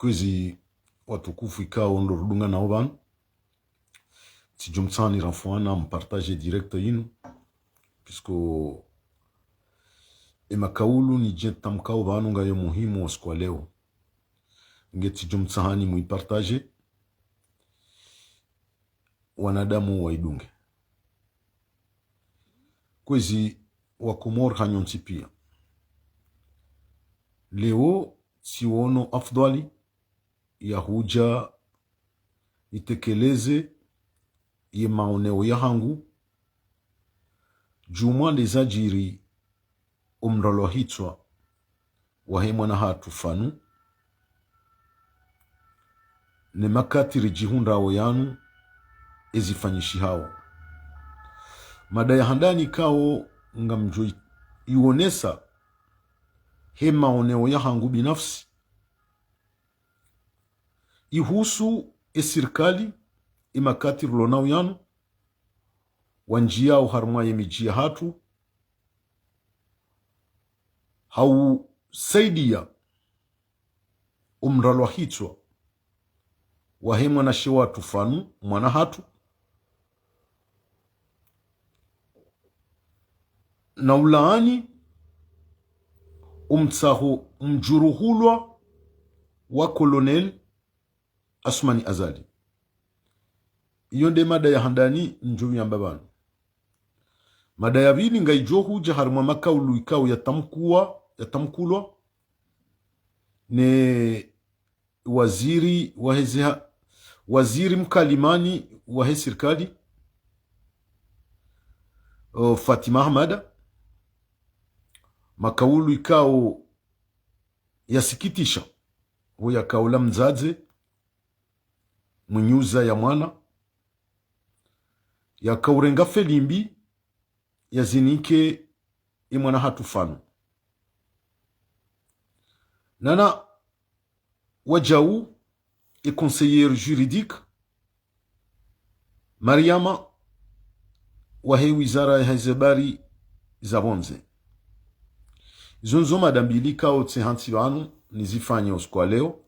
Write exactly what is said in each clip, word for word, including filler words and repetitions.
Kwezi watukufu ikao ndo rudungana opvanu, tsidjo mtsahani ramfwana mpartage direct yinu, puisque emakaulu nidje tamkao pvanu ngayo muhimu wa siku wa leo. Nge tsidjo mtsahani muipartage, wanadamu waidunge. Kwezi Wakomori hanyu ntsi pia. Leo tsiono afdhwali ya hudja nitekeleze ye maoneo yahangu, djumwa ndeza djiri omralwa hitswa wahe mwana hatru Fanu, ne makati ridjihundrao yanu ezifanyishihao. Mada ya handani ikao ngamdjo i-, ionesa he maoneo yahangu binafsi, ihusu esirikali, emakati rulonao yanu, wandjiao harumwa yemidji yahatru, hausaidia omralwa hitswa wahe mwanashe watru Fanu, mwana hatru, na ulaani omtsaho mdjuruhulwa wa Colonel Assoumani Azali. Iyo nde mada ya handani ndjo yamba pvanu. Mada ya pvili ngaidjo hudja harumwa makaulu ikao yatamkuwa, yatamkulwa ne waziri wahe ziha-, waziri mkalimani wahe sirikali, o, Fatima Hamada, makaulu ikao yasikitisha, wo yakaula mdzadze, mwenyi uza ya mwana, yakaurenga felimbi, yazinike emwana hatru Fanu. Nana wadjau e conseillère juridique, Mariama, wahe wizara yahe zebari za pvondze. Izo ndzo mada mbili ikao tsihantsi pvanu nizifanye usiku wa leo.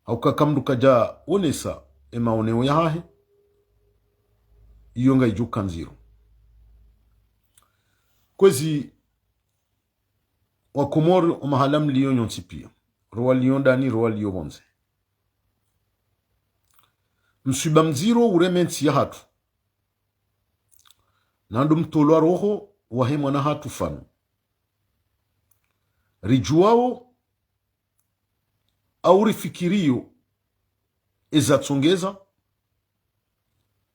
Hauka kamdru kadja onesa emaoneo yahahe, iyo ngaidjo ka ndziro. Kwezi Wakomori omahala mlio nyontsi pia, rowalio ndani, rowalio pvondze. Mswiba mdziro ureme ntsi yahatru. Nando mtolwa roho wahe mwana hatru Fanu. Ridjuwao au rifikirio eza tsongeza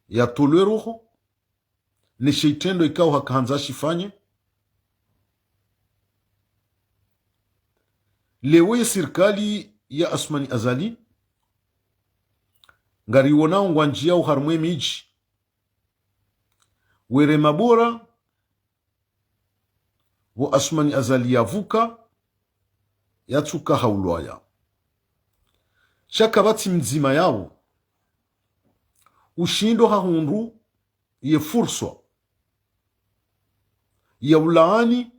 yatolwe roho, ne she itrendo ikao hakahandza shifanye. Leo ye sirikali ya Assoumani Azali, ngariwonao ngwandjiao harumwa emidji, were mabora, pvo Assoumani Azali yavuka, yatsuka haulwaya. Sha kapvatsi mdzima yawo ushindo hahundru ye furswa ya ulaani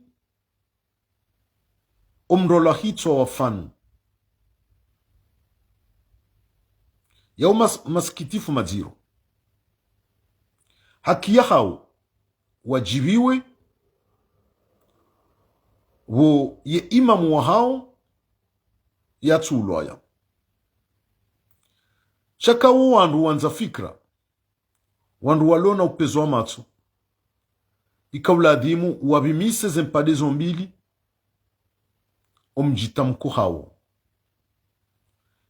omrolwa hitswa wa Fanu. Yao mas-, masikitifu madziro. Haki yahao wadjibiwe, pvo ye imamu wahao yatsulwaya. Sha ka wo wandru wandza fikira, wandru walona upvezo wa matso, ika uladhimu wapvimise ze mpande zo mbili omdjitamko hawo.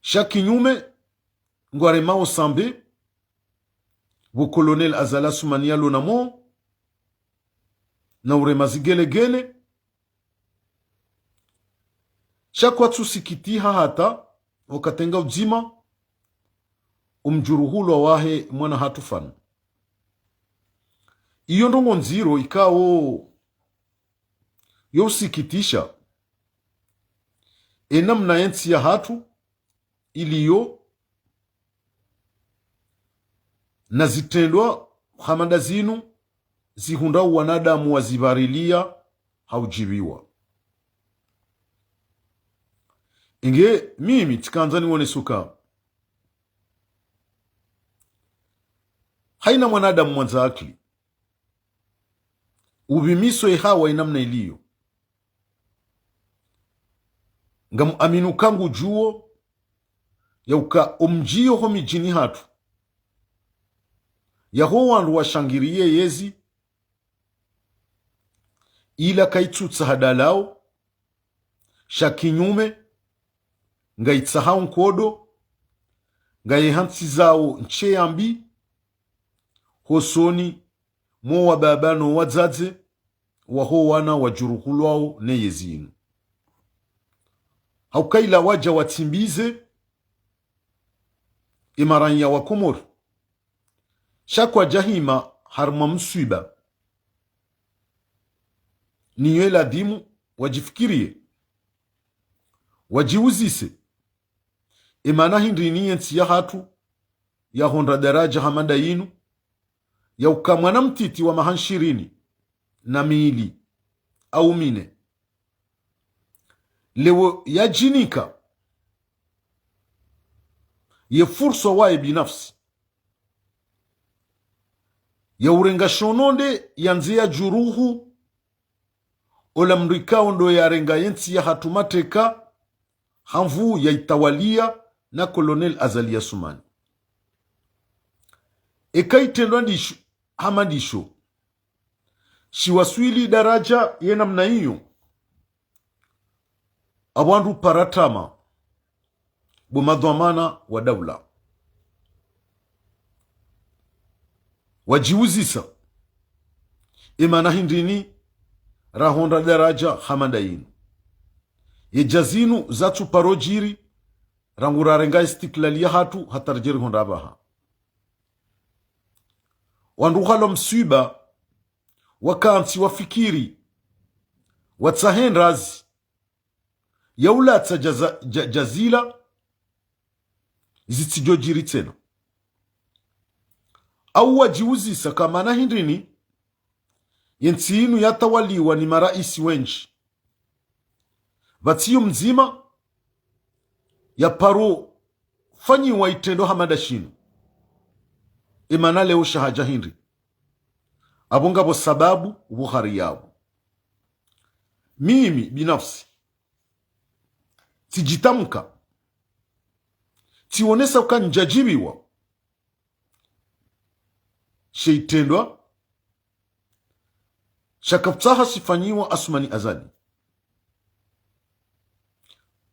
Sha kinyume, ngwaremao sambe, pvo Colonel Azali Assoumani yalona mo, na urema zigelegele, sha kwatsusikitiha hata wakatenga udzima omdjuruhulwa wahe mwana hatru Fanu. Iyo ndrongoo ndziro ikao yo usikitisha enamna yentsi yahatru iliyo, na zitrendwa hama nda zinu zihundra wanadamu wazipvarilia haudjibiwa. Inge mimi tsikandza niwonese uka haina mwanadamu mwandza akili upvimiso ye hawa inamna iliyo. Ngamuamini uka ngudjuwo ya uka omdjiyo ho midjini hatru, yaho wandru washangiriye yezi, ila kaitsutsaha dalao, sha kinyume, ngaitsahao nkodo, ngayehantsizao ntsi ya mbi, hosoni mwo wababa no wadzadze, waho wana wadjuruhulwao ne yezi inu. Hauka ila wadja watsimbize, imaranya wa Komori, sha kwadjahima harimwa mswiba. Niyo ladhimu wadjifikiriye, wadjiuzise, emana hindrini yentsi yahatru yahondra daraja hama nda yinu, ya uka mwana mtiti wa maha nshirini na mili au mine, leo yadjinika ye furswa waye binafsi ya urenga shononde yandze yadjuruhu ola mndru ikao ndo yarenga yentsi yahatru mateka, ha nvuu yaitawaliya na Colonel Azali Assoumani. Eka itrendwa ndisho, hama ndisho shiwaswili daraja ye namna iyo, apvo wandru upara tama, bo madhwamana wa daula wadjiuzisa, emana hindrini rahondra daraja hama nda yinu. Ye dja zinu zatsuparo djiri, rangu rarenga istiklali yahatru hata ridje rihondra apvaha. Wandru uhalwa mswiba, wakantsi wafikiri, watsahe ndrazi ya ulatsa dja za-, dja-, dja zila zitsidjo djiri tsena. Au wadjiuzisa ka mana hindrini yentsi inu yatawaliwa ni maraisi wendji, pvatsiyo mdzima yaparo fanyiwa itrendo hama nda shinu. Emana leo shahadja hindri? Apvo ngapvo sababu pvuhari yapvo. Mimi binafsi tsidjitamka, tsiwonesa uka ndjadjibiwa she itrendwa shakapvutsaha shifanyiwa Assoumani Azali.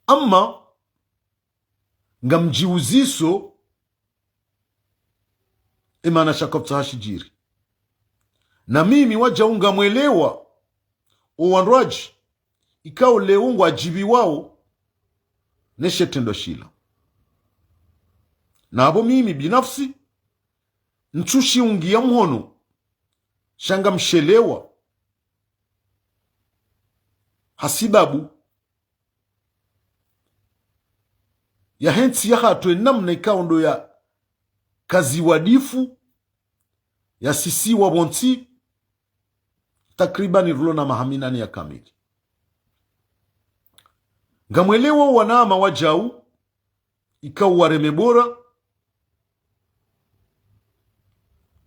Amma ngamdjiuziso emana shakapvutsaha shidjiri. Na mimi wadjau ngamwelewa owandrwadji ikao leo ngwadjibiwao ne she itrendwa shila. Na apvo mimi binafsi ntsushiungiya mhono, sha ngamshelewa, hasibabu yahe ntsi yahatru enamna ikao ndo yakaziwa difu, yasisiwa pvontsi, takriban rilo na maha minane ya kamili. Ngamwelewa wanama wadjau ikao wareme bora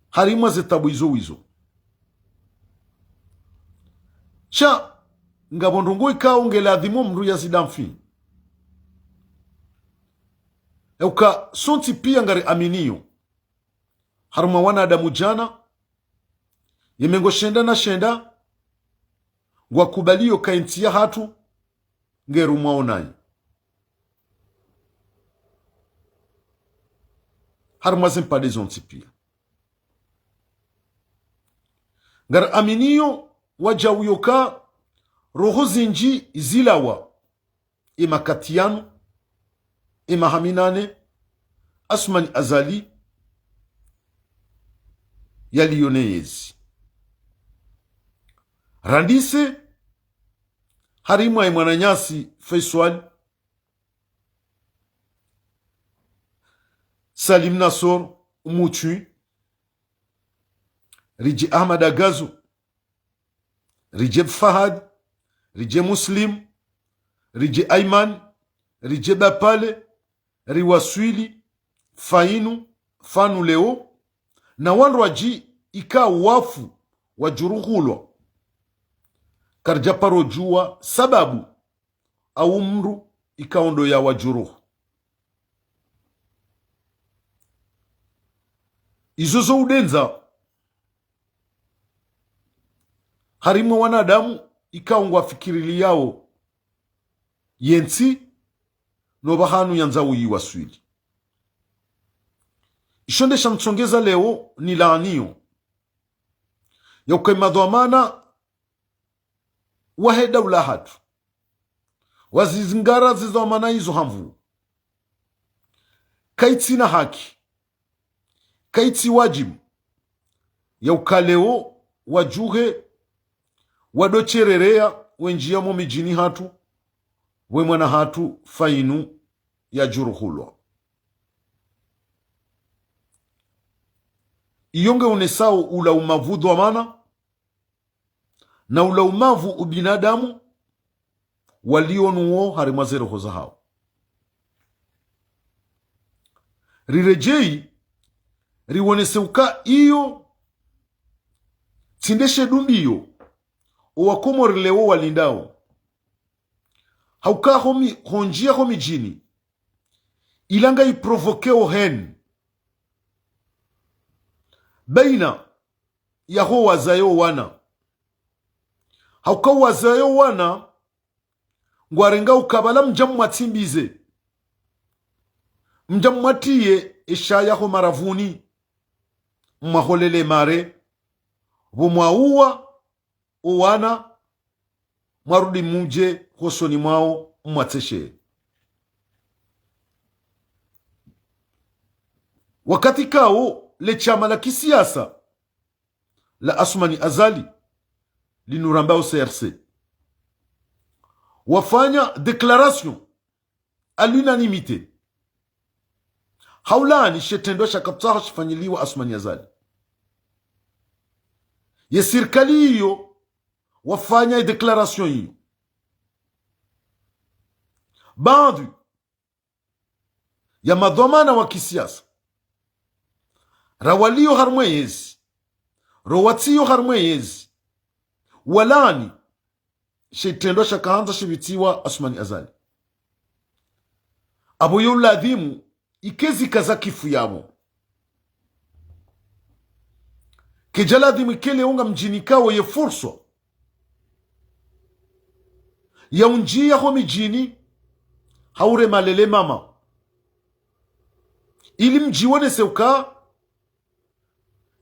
harimwa ze tabu izo wizo. Sha ngapvo ndrongoo ikao ngeladhimu mndru yazidamfi. Euka sontsi pia ngariaminiyo harimwa wanadamu djana ye mengo shenda na shenda ngwakubaliyo ka entsi yahatru ngerumwao nayi. Harimwa ze mpande zontsi pia ngariaminiyo wadjau yoka roho zindji zilawa, emakati yanu, emaha minane, Assoumani Azali yaliyo ne yezi. Randise harimwa emwananyasi Faiswal, Salim Nassor, Umutwi, ridje Ahmada Gazou, ridje Fahad, ridje Muslim, ridje Ayman, ridjeba pvale, riwaswili, fainu, fanu leo, na wandru wadji ikao wafu wadjuruhulwa. Karidja paro djuwa sababu au mndru ikao ndo yawadjuruhu. Izo zo udendza harimwa wanadamu ikao ngwafikiriliyao yentsi no pvahanu yandzao yiwaswili. Isho nde sha ntsongeza leo nilaaniyo. Yauka emadhwamana wahe daula hatru wazizingara zidhwamana izo ha nvuu. Kaitsina haki, kaitsi wadjibu yauka leo wadjuhe wadosherereya wendjiya mo midjini hatru, we mwana hatru fainu yadjuruhulwa. Iyo nge unesao ula umavu dhwamana na ula umavu ubinadamu walio nuwo harimwa ze roho zahao. Riredjeyi, riwonese uka iyo tsi nde she dumbiyo owakomori leo walindao. Hauka ho mi-, hondjiya ho midjini, ila ngayi provoqueo haine baina yaho wazaya owana. Hauka wazaya owana ngwarenga uka pvala mdja mwatsimbize, mdja mwatiye eshaya ho maravuni, mwaholele mare, pvo mwauwa owana, mwarudi mudje hosoni mwao mwatseshe. Wakati kao le shama la kisiasa la Assoumani Azali linu rambao C R C wafanya déclaration à l'unanimité, haulaani she shitrendwa shakapvwaha shifanyiliwa Assoumani Azali. Ye sirikali iyo wafanya ye déclaration iyo. Baadhwi ya madhwamana wa kisiasa, ra walio harimwa yezi, ro watsiyo harimwa yezi, walaani she shitrendwa shakahandza shipvitsiwa Assoumani Azali. Apvo yo ladhimu ike zika za kifu yapvo. Kedja ladhimu ike leo ngamdjinikao ye furswa ya undjiya ho midjini, haurema lele mama, ili mdjiwonese uka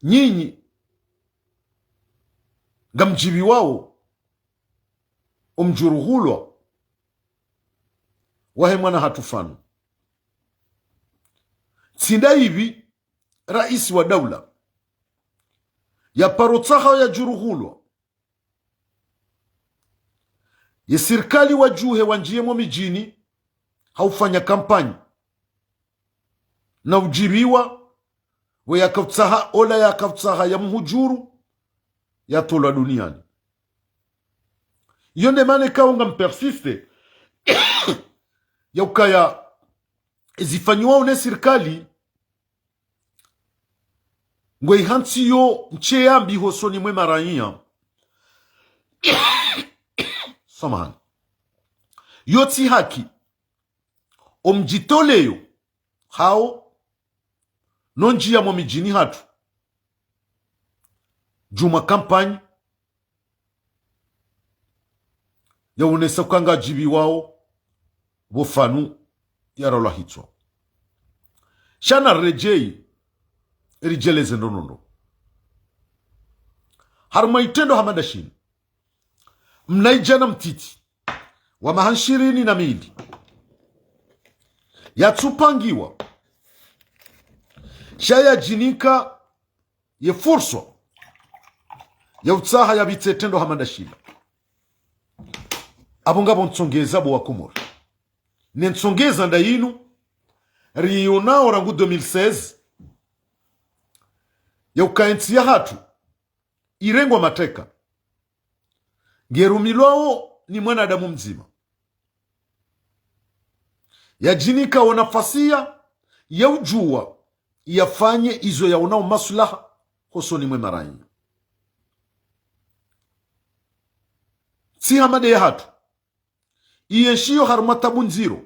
nyinyi ngamdjibiwao omdjuruhulwa wahe mwana hatru fanu. Tsi nda ipvi raisi wa daula yaparo tsaha yadjuruhulwa, ye sirikali wadjuhe wandjiye mo midjini haufanya kampanyi na udjibiwa, we yakapvwaha, ola yakapvwaha ya mhudjuru, yatolwa duniani. Iyo nde mana ikao ngampersiste ya ukaya zifanyiwao ne sirikali ngwe ihantsiyo ntsi yambi hosoni mwe maraiya. Samahani. Yo tsi haki omdjitoleyo hao no ndjiya mo midjini hatru djumwa kampanyi ya unesa uka ngadjibiwao pvo fanu yaralwa hitswa. Sha na riredjeyi ridjeleze ndrongondro. Harumwa itrendwa hama nda shinu, mnaidjana mtiti wa maha nshirini na mili yatsupangiwa, sha yadjinika ye furswa ya utsaha yapvitse itrendwa hama nda shila. Apvo ngapvo ntsongeza pvo wa Komori. Ne ntsongeza nda yinu, riyonao rangu deux mille seize, ya uka entsi ya hatru irengwa mateka, ngerumilwao ni mwanadamu mdzima. Yadjinika wo nafasi ya udjuwa yafanye izo yaonao maslaha hosoni mwe maraiya. Tsi hama nde yahatru, iyenshio harumwa tabu ndziro.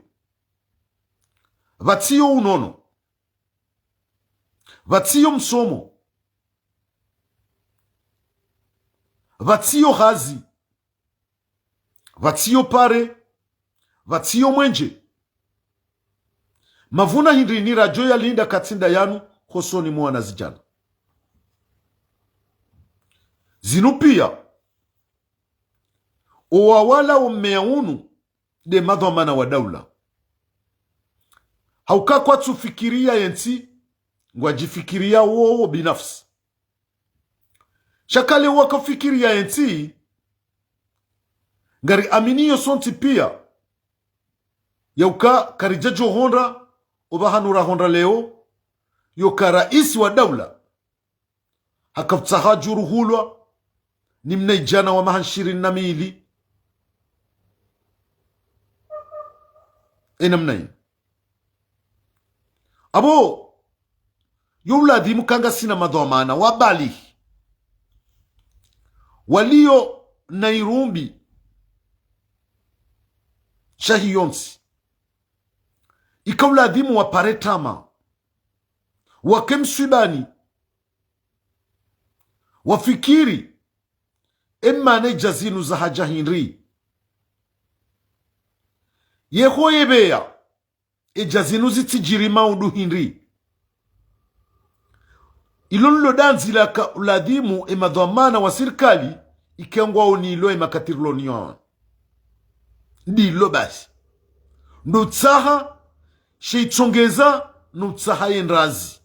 Pvatsiyo unono. Pvatsiyo msomo. Pvatsiyo hazi. Pvatsiyo pare. Pvatsiyo mwenje. Mavuna hindri ni radjo yalinda katsinda yanu hosoni mwa wanazidjana. Zinu piya, owawala wo mmeya unu nde madhwamana wa daula. Hauka kwatsufikiriya yentsi, ngwadjifikiriya wowo binafsi. Sha kale wakafikiriya yentsi, ngariaminiyo sontsi piya, yauka karidjadjo hondra, opvahanu rahondra leo, yoka raisi wa daula hakapvutsaha djuruhulwa ni mnaidjana wa maha nshirini na mili. Enamna yi. Apvo, yo uladhimu kangasina madhwamana wabalihi, waliyo na irumbi shahi yontsi. Ika uladhimu wapare tama, wake mswibani, wafikiri emana edja zinu zahadja hindri. Yeho yepveya, edja zinu zitsidjiri maudu hindri. Ilo nlo dandzi laka uladhimu emadhwamana wa sirikali, ike ngwaonilo emakati rilo niyo. Ndilo basi. Ndo utsaha, she itsongeza, no utsaha yendrazi.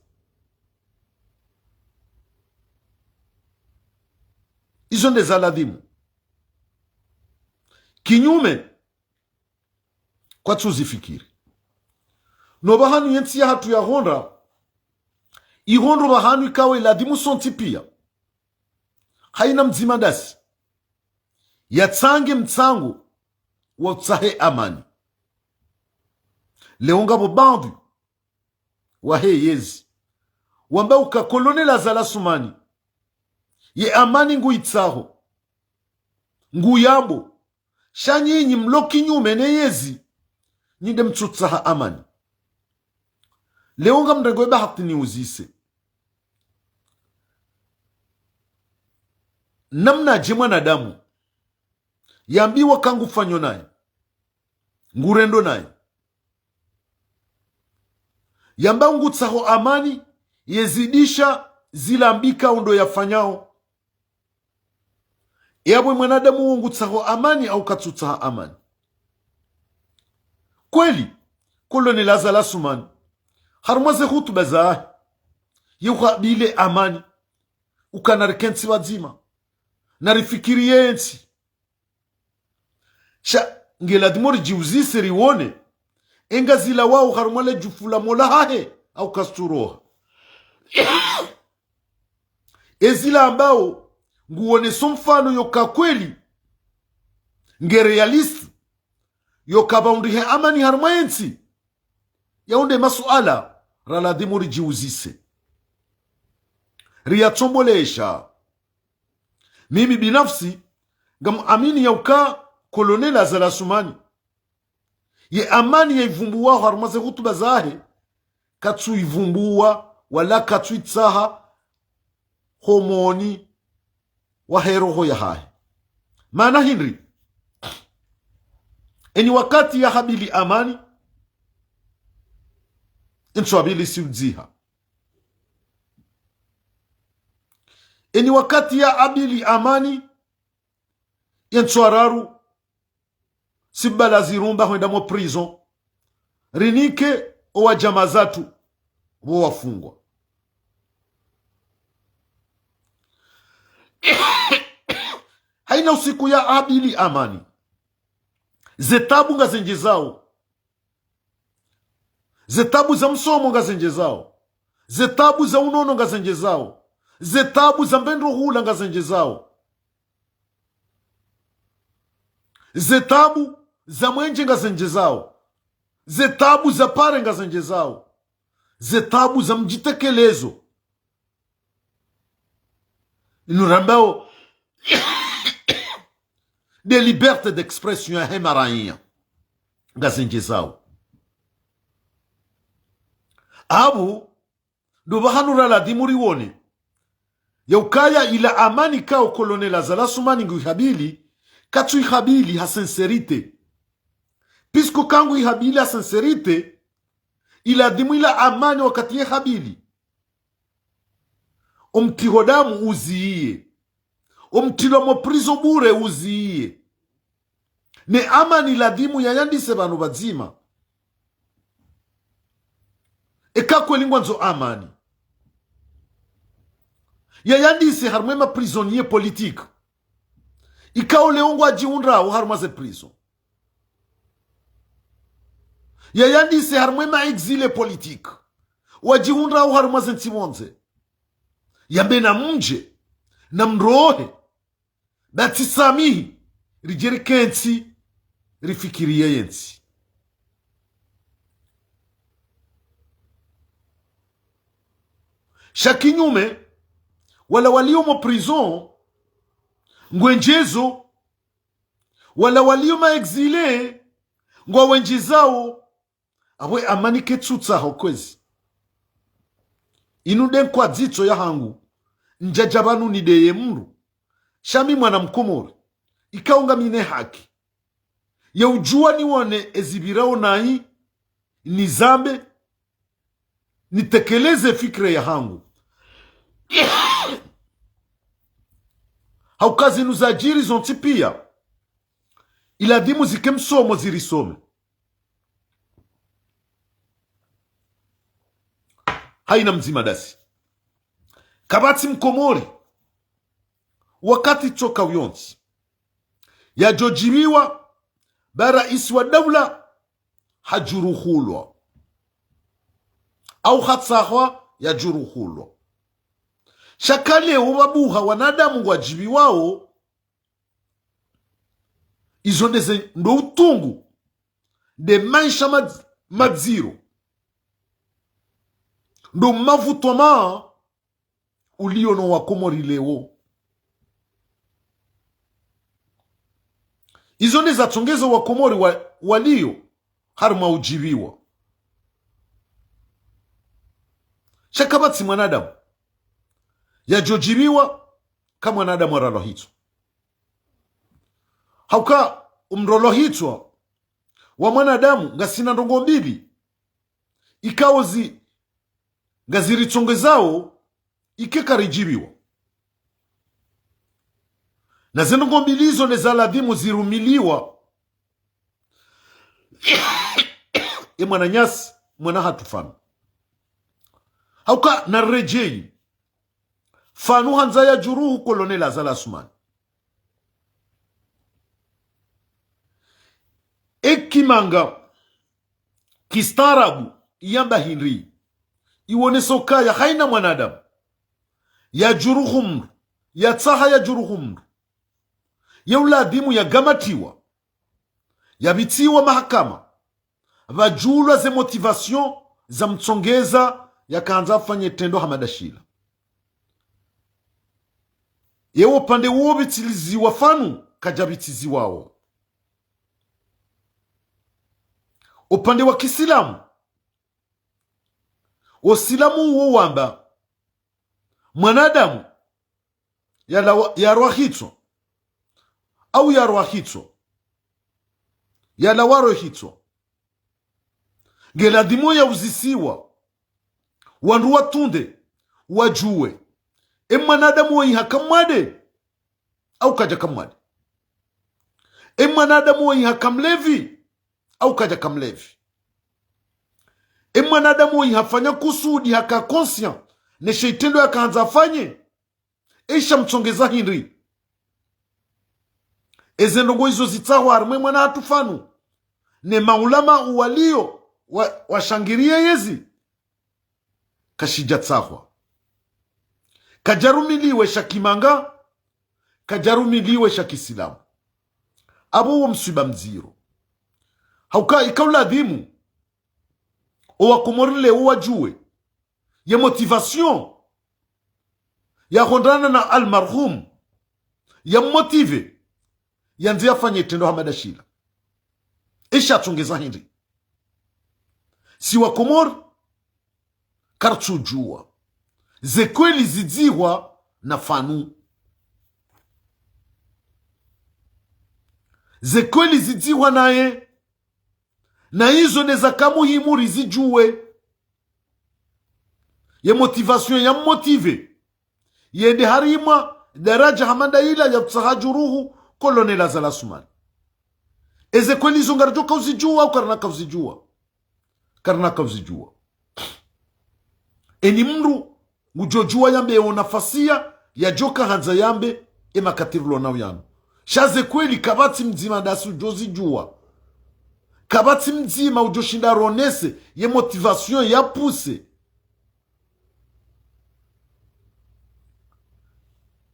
Izo nde za ladhimu. Kinyume, kwatsuzifikiri. No pvahanu yentsi yahatru yahondra, ihondro pvahanu ikawo iladhimu sontsi piya, haina mdzima ndasi, yatsange mtsango wa utsahe amani. Leo ngapvo baadhwi wahe yezi wamba uka Colonel Azali Assoumani, ye amani nguitsaho, nguyambo, sha nyinyi mlo kinyume ne yezi, nyi nde mtsutsaha amani. Leo ngamrengo ye bahati niuzise. Namnadje mwanadamu yambiwa ka ngufanyo naye, ngurendo naye, yamba ngutsaho amani, yezidisha zila mbi ka undo yafanyao? Yapvo mwanadamu wo ngutsaho amani au katsutsaha amani? Kweli, Colonel Azali Assoumani, harumwa ze hutuba zahe, ye uhabile amani, uka narikentsi pvadzima, narifikiri yentsi. Sha, ngeladhimu ridjiuzise riwone, engazilawao harumwa le djufu la Mola hahe, au kazitsuroha. Ezila ambao, nguoneso mfano yoka kweli, nge réaliste, yoka pvaundrihe amani harumwa yentsi, yao nde masuala raladhimu ridjiuzise. Riyatsombolesha. Mimi binafsi, ngamuamini yauka Colonel Azali Assoumani, ye amani yaivumbuwao harumwa ze hutuba zahe, katsuivumbuwa wala katsuitsaha homoni wahe roho yahahe. Mana hindri? Eni wakati yahabili amani, entsu abili siudziha. Eni wakati yahabili amani, yentsu araru, sibala zirumba hwenda mo prison, rinike owadjama zatru, wo wafungwa. Haina usiku yahabili amani, ze tabu ngazendjezao. Ze tabu za msomo ngazendjezao. Ze tabu za unono ngazendjezao. Ze tabu za mbendro hula ngazendjezao. Ze tabu za mwenje ngazendjezao. Ze tabu za pare ngazendjezao. Ze tabu za mdjitekelezo. Inu rambao de liberté d'expression yahe maraiya ngazendjezao. Apvo ndo pvahanu raladhimu riwone ya ukaya ila amani ikao Colonel Azali Assoumani nguihabili, katsuihabili ha sincérité. Puisque ka nguihabili ha sincérité, iladhimu ila amani wakati yehabili, omtriho damu uziye. Omtrilwa mo prison bure uziye. Ne amani ladhimu yayandise pvanu pvadzima. Eka kweli ngwandzo amani, yayandise harumwa ema prisonniers politiques ikao leo ngwadjihundrao harumwa ze prison. Yayandise harumwa ema exilés politiques wadjihundrao harumwa ze ntsi pvondze. Yambe namdje, namrohe, batsi samihi, ridje rikentsi, rifikiriye yentsi. Sha kinyume, wala walio mo prison ngwendjezo, wala walio ma exilés ngwawendjezao. Apvo amani ketsutsaho kwezi. Inu nde nkwadzitso yahangu, ndjadja pvanu nideye mdru, sha mi mwana mkomori, ikao ngamina haki ya udjuwa niwone ezipvirao nayi, nizambe, nitekeleze fikira yahangu. Hauka zinu zadjiri zontsi pia, iladhimu zike msomo zirisome. Haina mdzima dasi, kapvatsi mkomori wakati tsoka uyontsi yadjodjipviwa ba raisi wa daula hadjuruhulwa, au hatsahwa yadjuruhulwa. Sha ka leo pvapvuha wanadamu ngwadjipviwao, izo ndeze ndo utungu, nde maesha madz-, madziro, ndo mavutwa ma ulio no wakomori leo. Izo ndeza tsongeza wakomori wa, walio harumwa udjipviwa. Sha kapvatsi mwanadamu yadjodjipviwa ka mwanadamu aralwa hitswa. Hauka umrolwa hitswa wa mwanadamu ngasina ndrongoo mbili ikao zi, ngaziritsongezao ike karidjipviwa. Na ze ndrongoo mbili izo ndeza ladhimu zirumiliwa. E mwananyasi, mwana hatru Fanu. Hauka naredjeyi, Fanu handza yadjuruhu Colonel Azali Assoumani. E Kimanga kistaarabu yamba hindri? Iwonesa ukaya haina mwanadamu yadjuruhu mdru, yatsaha yadjuruhu mdru, ye uladhimu yagamatiwa, yapvitsiwa mahakama, pvadjulwa ze motivations zamtsongeza yakandza afanye trendo hama ndashila. Ye wo upande uwo pvitsiliziwa Fanu kadjapvitsiziwao. Upande wa kisilamu, wo usilamu uwo wamba mwanadamu yalawa, yarwa hitswa, au yarwa hitswa, yalawa ro hitswa, ngeladhimu yauzisiwa wandru watunde, wadjuwe, e mwanadamu woyi haka mwade, au kadjaka mwade? E mwanadamu woyi haka mlevi, au kadjaka mlevi? E mwanadamu woyi hafanya kusudi, haka conscient ne she itrendo yakandza afanye, e shamtsongeza hindri? Eze ndrongoo izo zitsahwa harimwa e mwana hatru Fanu ne maulama uwalio wa, washangiriye yezi. Kashidjatsahwa. Kadjarumiliwe sha kimanga, kadjarumiliwe sha kisilamu. Apvo wo mswiba mdziro. Hauka ika uladhimu Owakomori leo wadjuwe ye motivation yahundrana na almarhum, yammotive, yandze yafanye itrendwa hama ndashila. Esha tsongeza hindri? Si wakomori, kartsudjuwa ze kweli zidzihwa na Fanu. Ze kweli zidzihwa naye, na izo ndeza ka muhimu rizidjuwe. Ye motivation yammotive yende harimwa daraja hama ndayila ya utsaha djuruhu Colonel Azali Assoumani. Eze kweli izo ngaridjo kauzidjuwa, au karina kauzidjuwa? Karina kauzidjuwa. Eni mndru ngudjo djuwa yambe yo nafasiya yadjoka handza yambe, e makati rilo nayo yanu. Sha ze kweli kapvatsi mdzima ndasi udjo zidjuwa. Kapvatsi mdzima udjo shinda aronese ye motivation ya pousse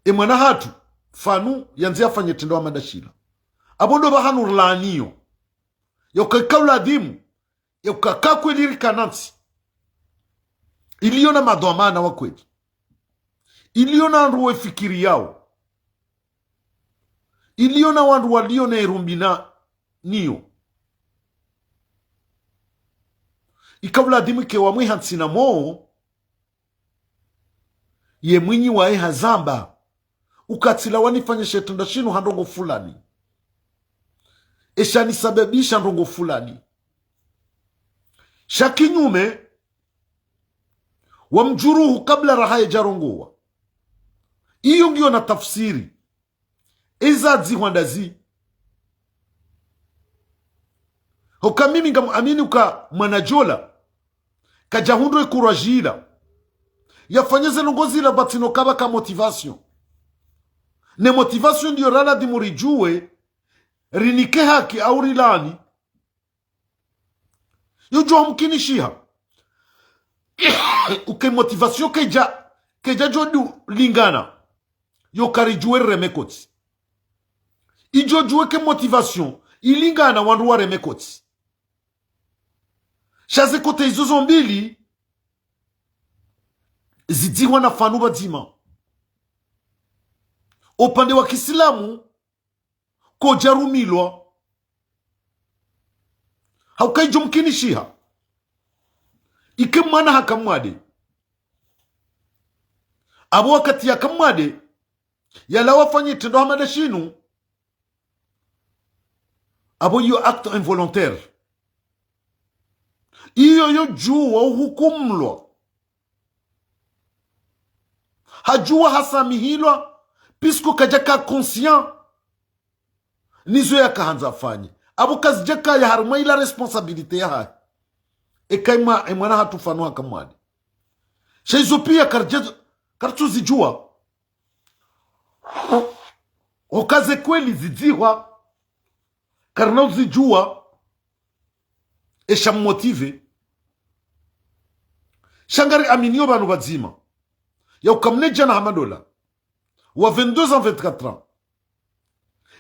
e mwana hatru Fanu yandze yafanye itrendwa hama ndashila. Apvo ndo pvahanu rilaaniyo. Yauka ika uladhimu, yauka ka kweli rikana ntsi iliyo na madhwamana wa kweli, iliyo na wandru wefikiriyao, iliyo na wandru waliyo na irumbi na niyo. Ika uladhimu ike wamwiha ntsina mo, ye mwinyi waye hazamba, uka tsilawa nifanye she itrendwa shinu ha ndrongoo fulani, esha nisababisha ndrongoo fulani. Sha kinyume, wamdjuruhu kabla raha yadjarongowa. Iyo ngiyo na tafsiri. Eza dzihwa ndazi. Hoka mimi ngamuamini uka mwana djola kadjahundra ye courage ila yafanye ze ndrongoo zila, pvatsina ukapva ka motivation. Ne motivation ndiyo raladhimu ridjuwe, rinike haki au rilaani. Yodjo mkinishiha uka ye motivation kaidja, kaidja djo du lingana, yo karidjuwe rireme kotsi. Idjo djuwe ike motivation ilingana wandru wareme kotsi. Sha ze kote izo zo mbili zidzihwa na Fanu pvadzima. Upande wa kisilamu kodjarumilwa. Hauka idjo mkinishiha ike mwana haka mwade. Apvo wakati yaka mwade yalawa yafanye itrendwa hama ndashinu, apvo iyo acte involontaire. Iyo yodjuwa uhukumlwa. Hadjuwa hasamihilwa, puisque kadjaka conscient nizo yakahandza afanye. Apvo kazidjakaya harimwa ila responsabilité yahahe. Eka emwa-, emwana hatru Fanu haka mwade. Sha izo piya karidje-, karitsuzidjuwa. Hoka ze kweli zidzihwa, karina uzidjuwa, esha mmotive. Sha ngariaminiyo pvanu pvadzima yauka mnadjana hama ndola wa vingt-deux ans, vingt-quatre ans,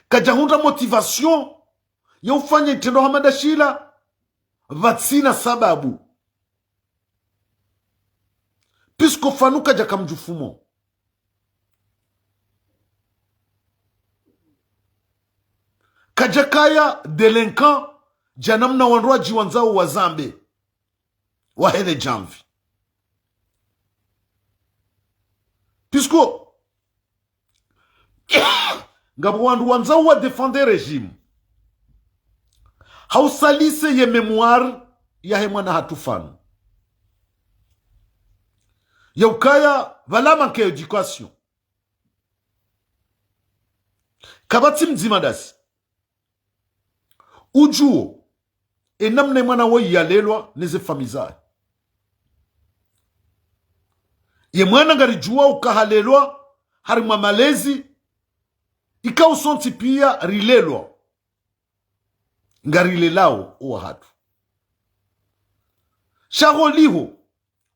kadjahundra motivation ya ufanya itrendwa hama ndashila pvatsina sababu. Puisque Fanu kadjaka mdjufumo. Kadjakaya délinquant dja namna wandru wadjiwandzao wazambe, wahele djamvi. Puisque ngapvo wandru wandzao wa défendre régime, hausalise ye mémoire yahe mwana hatru Fanu. Yaukaya pvala manque ya éducation. Kapvatsi mdzima ndasi udjuwo enamna emwana woyi yalelwa neze famille zahe. Ye mwana ngaridjuwa uka halelwa harimwa malezi ikao sontsi piya rilelwa. Ngarilelao owahatru. Sha holiho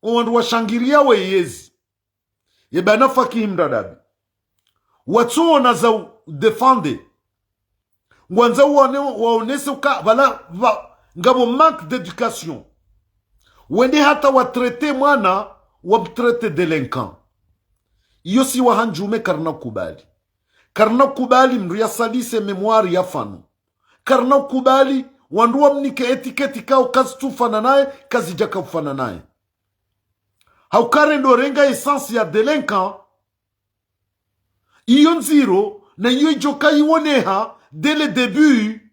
owandru washangiriya weyezi, ye bwana Fakihi Mradabi, watsuona za u défendre, ngwandzao wane-, waonese uka pvala pva-, ngapvo manque d'éducation. Wende hata watraite mwana, wamtraite délinquant. Iyo si wahandjume, karina kubali. Karina kubali mndru yasalise mémoire ya fanu. Karina kubali wandru wamnike étiquette ikao kazitsufanana naye, kazidjaka ufanana naye. Hauka rendo renga essence ya délinquant, iyo ndziro, na iyo idjoka iwoneha dès le début,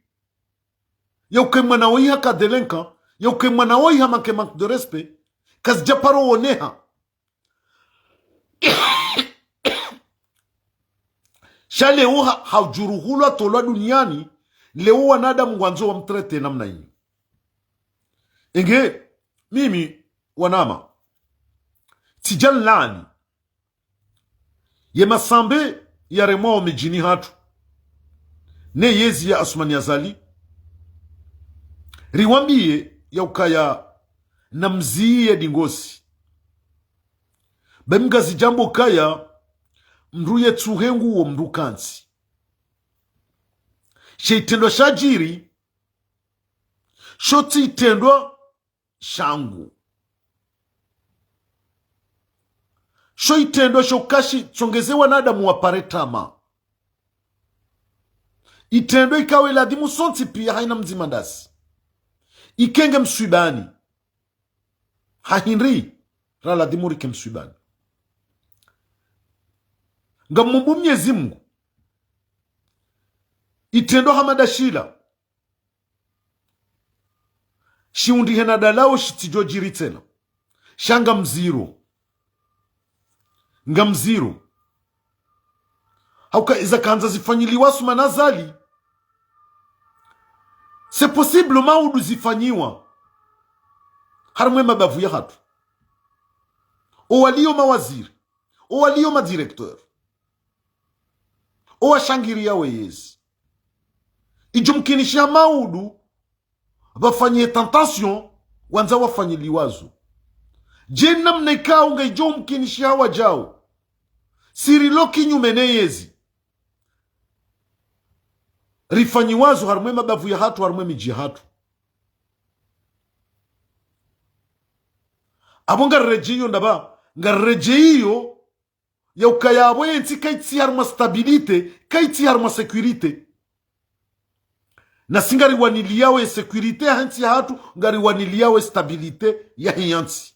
yauke mwana woyi haka délinquant, yauke mwana woyi hamanque manque de respect, kazidja paro woneha. Sha leo ha, haudjuruhulwa tolwa duniani, leo wanadamu ngwandzo wamtraite namna iyo. Enge, mimi, wanama, tsidja nlaani ye masambe yaremwao midjini hatru, ne yezi ya Assoumani Azali, riwambiye yaukaya namziye dingosi. Be mngazidjambo kaya mndru yetsuhe nguwo mndru kantsi. She itrendwa shadjiri, sho tsi itrendwa shangu. Sho itrendwa sho kashitsongeze wanadamu wapare tama. Itrendwa ikao ladhimu sontsi pia haina mdzima ndasi ikenge mswibani. Ha hindri ra ladhimu rike mswibani? Ngamumbu Mnyezi Mungu, itrendwa Hamada Shila, shiundrihe na dalao shitsidjodjiri tsena. Sha ngamziro. Ngamziro. Hauka iza kandza zifanyiliwa Assoumani Azali, c'est possible maudu zifanyiwa harimwe mabavu ya hatru. Owaliyo mawaziri, owaliyo madirecteur, owashangiriya weyezi. Idjo mkinishiha maudu pvafanye tentation wandza wafanyiliwazo. Dje namna ikao ngaidjo mkinishiha wadjao, si rilo kinyume ne yezi rifanyiwazo harimwe mabavu ya hatru, harimwe midji ya hatru? Apvo ngariredjeyo ndapvi? Ngariredjeyo yaukaya apvo yentsi kaitsi harimwa stabilité, kaitsi harimwa sécurité. Nasi ngariwaniliyawo ye sécurité yahe ntsi ya hatru, ngariwaniliyawo ye stabilité yahe yentsi.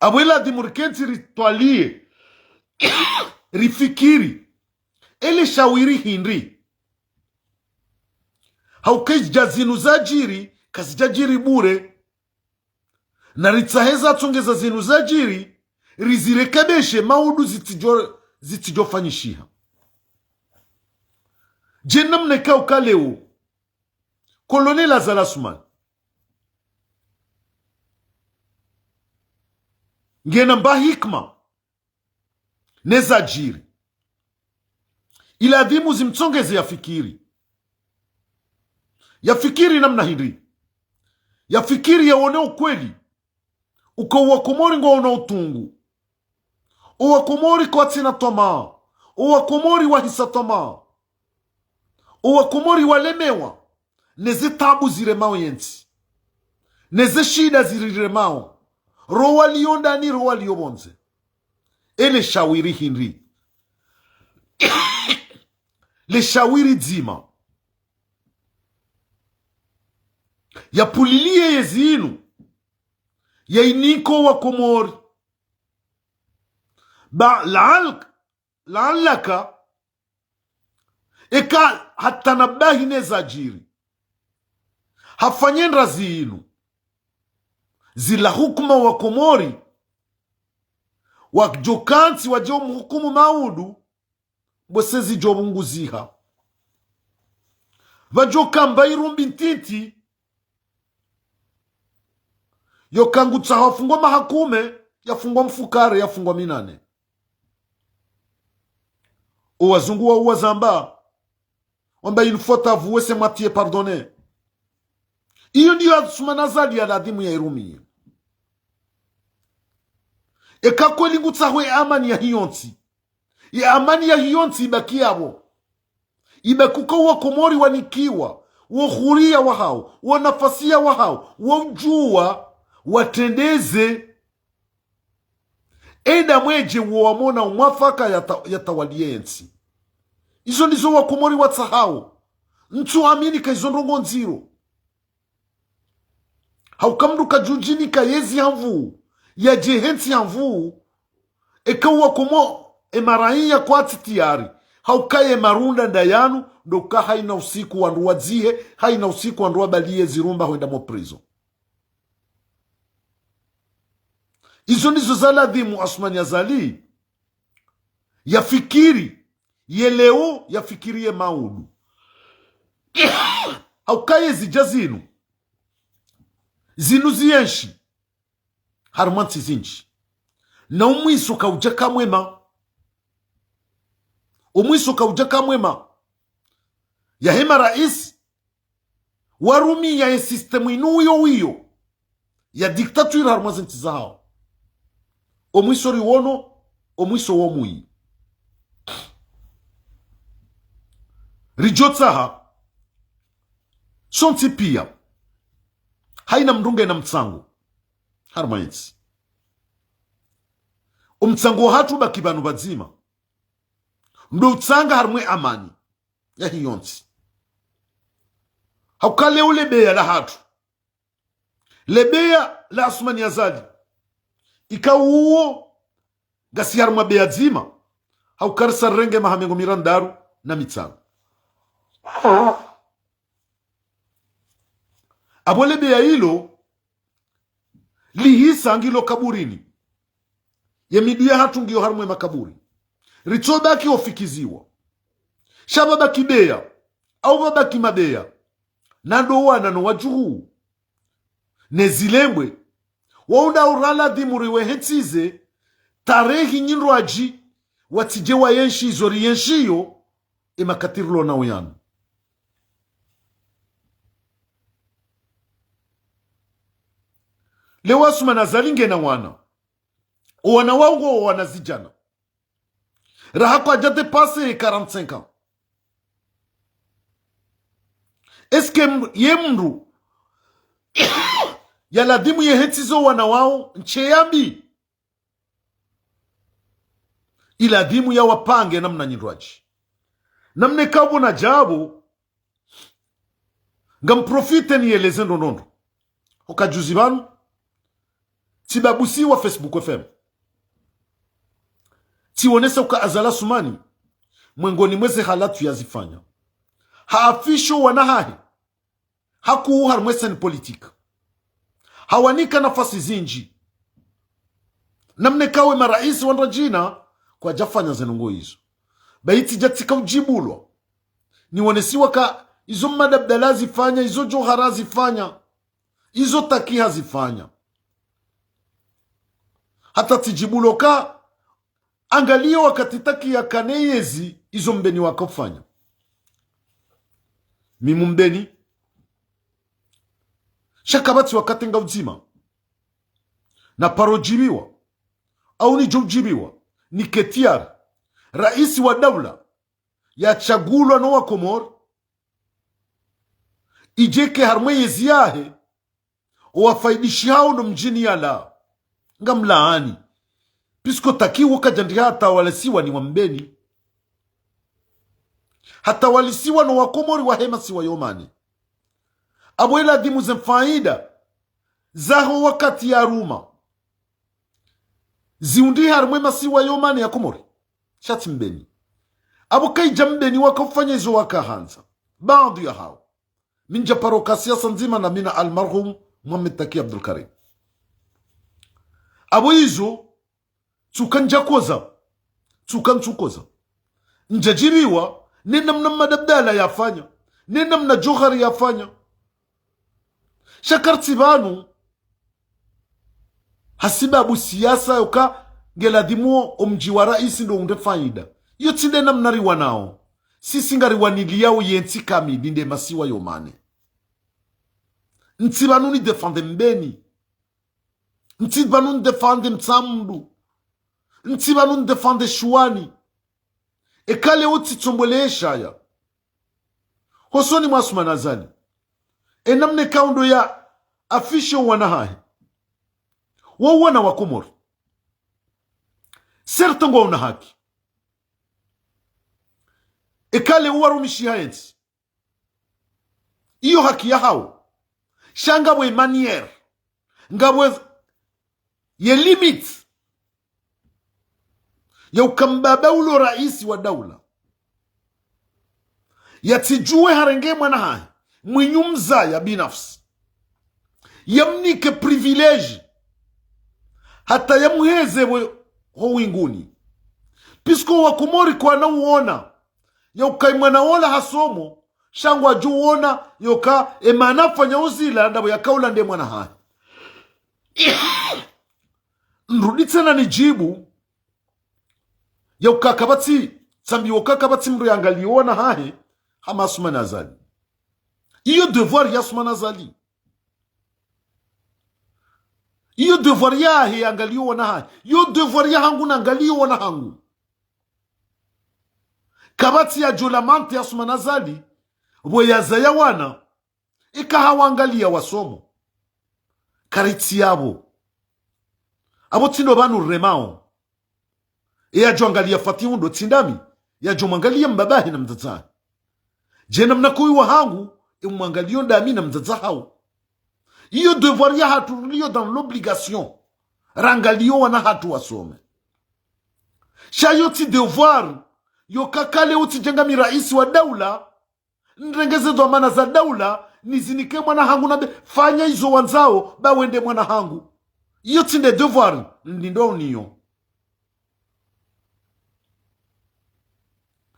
Apvo iladhimu rikentsi ritwaliye, rifikiri, ele shawiri hindri? Hauka idja zinu zadjiri, kazidjadjiri bure. Na ritsahe zatsongeza zinu zadjiri, rizirekebeshe maudu zitsidjo, zitsidjofanyishiha. Dje namna ikao uka leo Colonel Azali Assoumani ngena mba hikima ne zadjiri, iladhimu zimtsongeze yafikiri. Yafikiri namna hindri? Yafikiri yawone ukweli uka owakomori ngwaono utungu. Owakomori kwatsina twamaa. Owakomori wahisa twamaa. Owakomori walemewa neze tabu ziremao yentsi, neze shida ziriremao, ro waliyo ndani, ro waliyo pvondze. Ele shawiri hindri? Le shawiri dzima, yapvuliliye yezi inu, yainike owakomori. Ba, laal-, laalaka, eka hatanabahi ne zadjiri, hafanye ndrazi inu, zila hukuma owakomori, wadjokantsi wadje wamhukumu maudu, pvwese zidjopvunguziha. Pvadjoka mba irumbi ntiti, yoka ngutsaho afungwa maha kume, yafungwa mfukare, yafungwa minane. Owazungu wao wazamba, wamba, une faute avouée, c'est moitié pardonnée. Iyo ndiyo Assoumani Azali yaladhimu yairumiye. Eka kweli ngutsaho ye amani yahe yontsi, ye amani yahe yontsi ibaki yapvo. Ibaki uka owakomori wanikiwa, wo huria wahao, wo nafasiya wahao, wo udjuwa watrendeze. Enda mwedje wo wamona umwafaka yata-, yatawaliye yentsi. Izo ndizo wakomori watsahao. Ntsu amini ka izo ndrongo ndziro. Hauka mndru kadjudjinika yezi ha nvuu, yadje hentsi ha nvuu, eka uwakomo emaraiya kwatsi tiyari. Hauka ye marunda nda yanu, ndo uka haina usiku wandru wadzihe, haina usiku wandru wabaliye zirumba hwenda mo prison. Izo ndizo za ladhimu Assoumani Azali yafikiri, ye leo yafikiri ye maudu. Hauka ye zidja zinu, zinu ziyenshi harumwa ntsi zinji. Na umwiso kaudja ka mwema. Umwiso kaudja ka mwema. Yahe maraisi warumiya ye système inu wiyo wiyo ya dictature harumwa zentsi zahao. Omwiso riwono, omwiso wo mwi. Ridjotsaha sontsi piya, haina mndru ngena mtsango harumwa yentsi. Omtsango wahatru baki pvanu pvadzima, ndo utsanga harumwa ye amani yahe yontsi. Hauka leo le beya lahatru, le beya la Assoumani Azali, ika uwo ngasi harumwa beya dzima, hauka risa rirenge maha mengo mirandaru na mitsanu. Apvo le beya ilo lihisa ngilo kaburini. Ye midru yahatru ngiyo harumwa ye makaburi. Ritsodaki ofikiziwa. Sha pvabaki beya, au pvabaki mabeya, na ndo wana no wadjuhu, ne zilembwe, waunda ura ladhimu riwe hentsize tarehi nyindrwadji, watsidje wayenshi izo riyenshiyo, e makati rilo nao yanu. Leo Assoumani Azali ngena wana. O wana wao ngo wana zidjana. Raha kwadja dépasser quarante-cinq ans. Est-ce que m-, ye mndru ya ladhimu ye hentsizo wana wao ntsi yambi? Iladhimu yawapange namna nyindrwadji. Namna ikao pvo nadjapvo, ngam profite niyeleze ndrongoo ndro. Oka juzi pvanu, tsibabusiwa Facebook F M. Tsiwonesa uka Azali Assoumani, mwengoni mweze halatu yazifanya, haafisho wana hahe hakuu harumwa ye scène politique. Hawanika nafasi zinji. Namna ikao we maraisi wandru wadjina kwadjafanya ze ndrongoo izo. Bahi tsidja tsika udjibulwa, niwonesiwa ka izo Mmadi Abdallah hazifanya, izo Djohar hazifanya, izo Taki hazifanya. Hata tsidjibulwa ka angaliya wakati Taki yakana yezi, izo Mbeni wakofanya. Mi Mumbeni. Sha kapvatsi wakati nga udzima naparo djibiwa, au nidjo udjibiwa, nike tayari. Raisi wa daula yatsungulwa no Wakomori, idje ike harumwa yezi yahe, owafaidishihao no mdjini yalawa, ngamlaani. Puisque Taki wo kadjandiha hatawalisiwa ni Wambeni. Hatawalisiwa no Wakomori wahe masiwa yo mane. Apvo iladhimu ze mfaida zaho wakati yaruma ziundri harumwa ye masiwa yo mane ya Komori. Sha tsi Mbeni. Apvo kaidja Mbeni wakofanya izo wakahandza. Baadhwi yahao. Mi ndjaparo ka siasa ndzima na mi na almarhum Mohamed Taki Abdoulkarim. Apvo izo, tsuka ndjakoza, tsuka ntsukoza. Ndjadjibiwa ne namna Mmadi Abdallah yafanya, ne namna Djohar yafanya. Sha kartsi pvanu hasibabu siasa yoka ngeladhimu omdji wa raisi ndo undre faida. Iyo tsi nde namna riwanao. Sisi ngariwaniliyao yentsi kamili nde masiwa yo mane. Ntsi pvanu ni défendre Mbeni. Ntsi pvanu ni défendre Mtsamudu. Ntsi pvanu ni défendre Shuwani. Eka leo tsitsomboleya shaya hosoni mwa Assoumani Azali, e namna ikao ndo ya afficher owana hahe. Wo wana wa Komori. Certes ngwaona haki. Eka leo warumishiha yentsi. Iyo haki yahawo. Sha ngapvo ye manière. Ngapvo ye limite. Ya uka mbaba ulo raisi wa daula. Yatsidjuwe harenge mwana hahe. Mwinyi umzaya binafsi. Yamnike privilège. Hata yamuheze pvo ho winguni. Puisque wa Komori kwana uona. Ya uka ye mwana wola hasomo. Sha ngwadjo uona. Ya uka e mana afanya uzila. Ndapvo yaka ula nde mwana hahe. Nirudi tsena nidjibu. Ya uka kapvatsi, tsambi wo uka kapvatsi mndru yaangaliyo wana hahe, hama Assoumani Azali. Iyo devoir ya Assoumani Azali. Iyo devoir yahe yaangaliyo wana hahe. Iyo devoir yahangu naangaliyo wana hangu. Kapvatsi yadjo lamenter Assoumani Azali, pvo yazaya wana, eka hawaangaliya wasomo. Karitsi yapvo. Apvo tsi ndo pvanu riremao. E yadjo angaliya Fatihu ndo tsi ndami, yadjo mwangaliya mbaba hahe na mdzadze hahe. Dje namna koyi wahangu, e mwangaliyo ndami na mdzadze hawo. Iyo devoir yahatru riliyo dans l'obligation. Rangaliyo wana hatru wasome. Sha iyo tsi devoir, yo uka leo utsidjenga mi raisi wa daula, nirenge ze dhwamana za daula, nizinike mwana hangu nambe, fanya izo wandzao, ba wende mwana hangu. Iyo tsi nde devoir, nilindwa uniyo.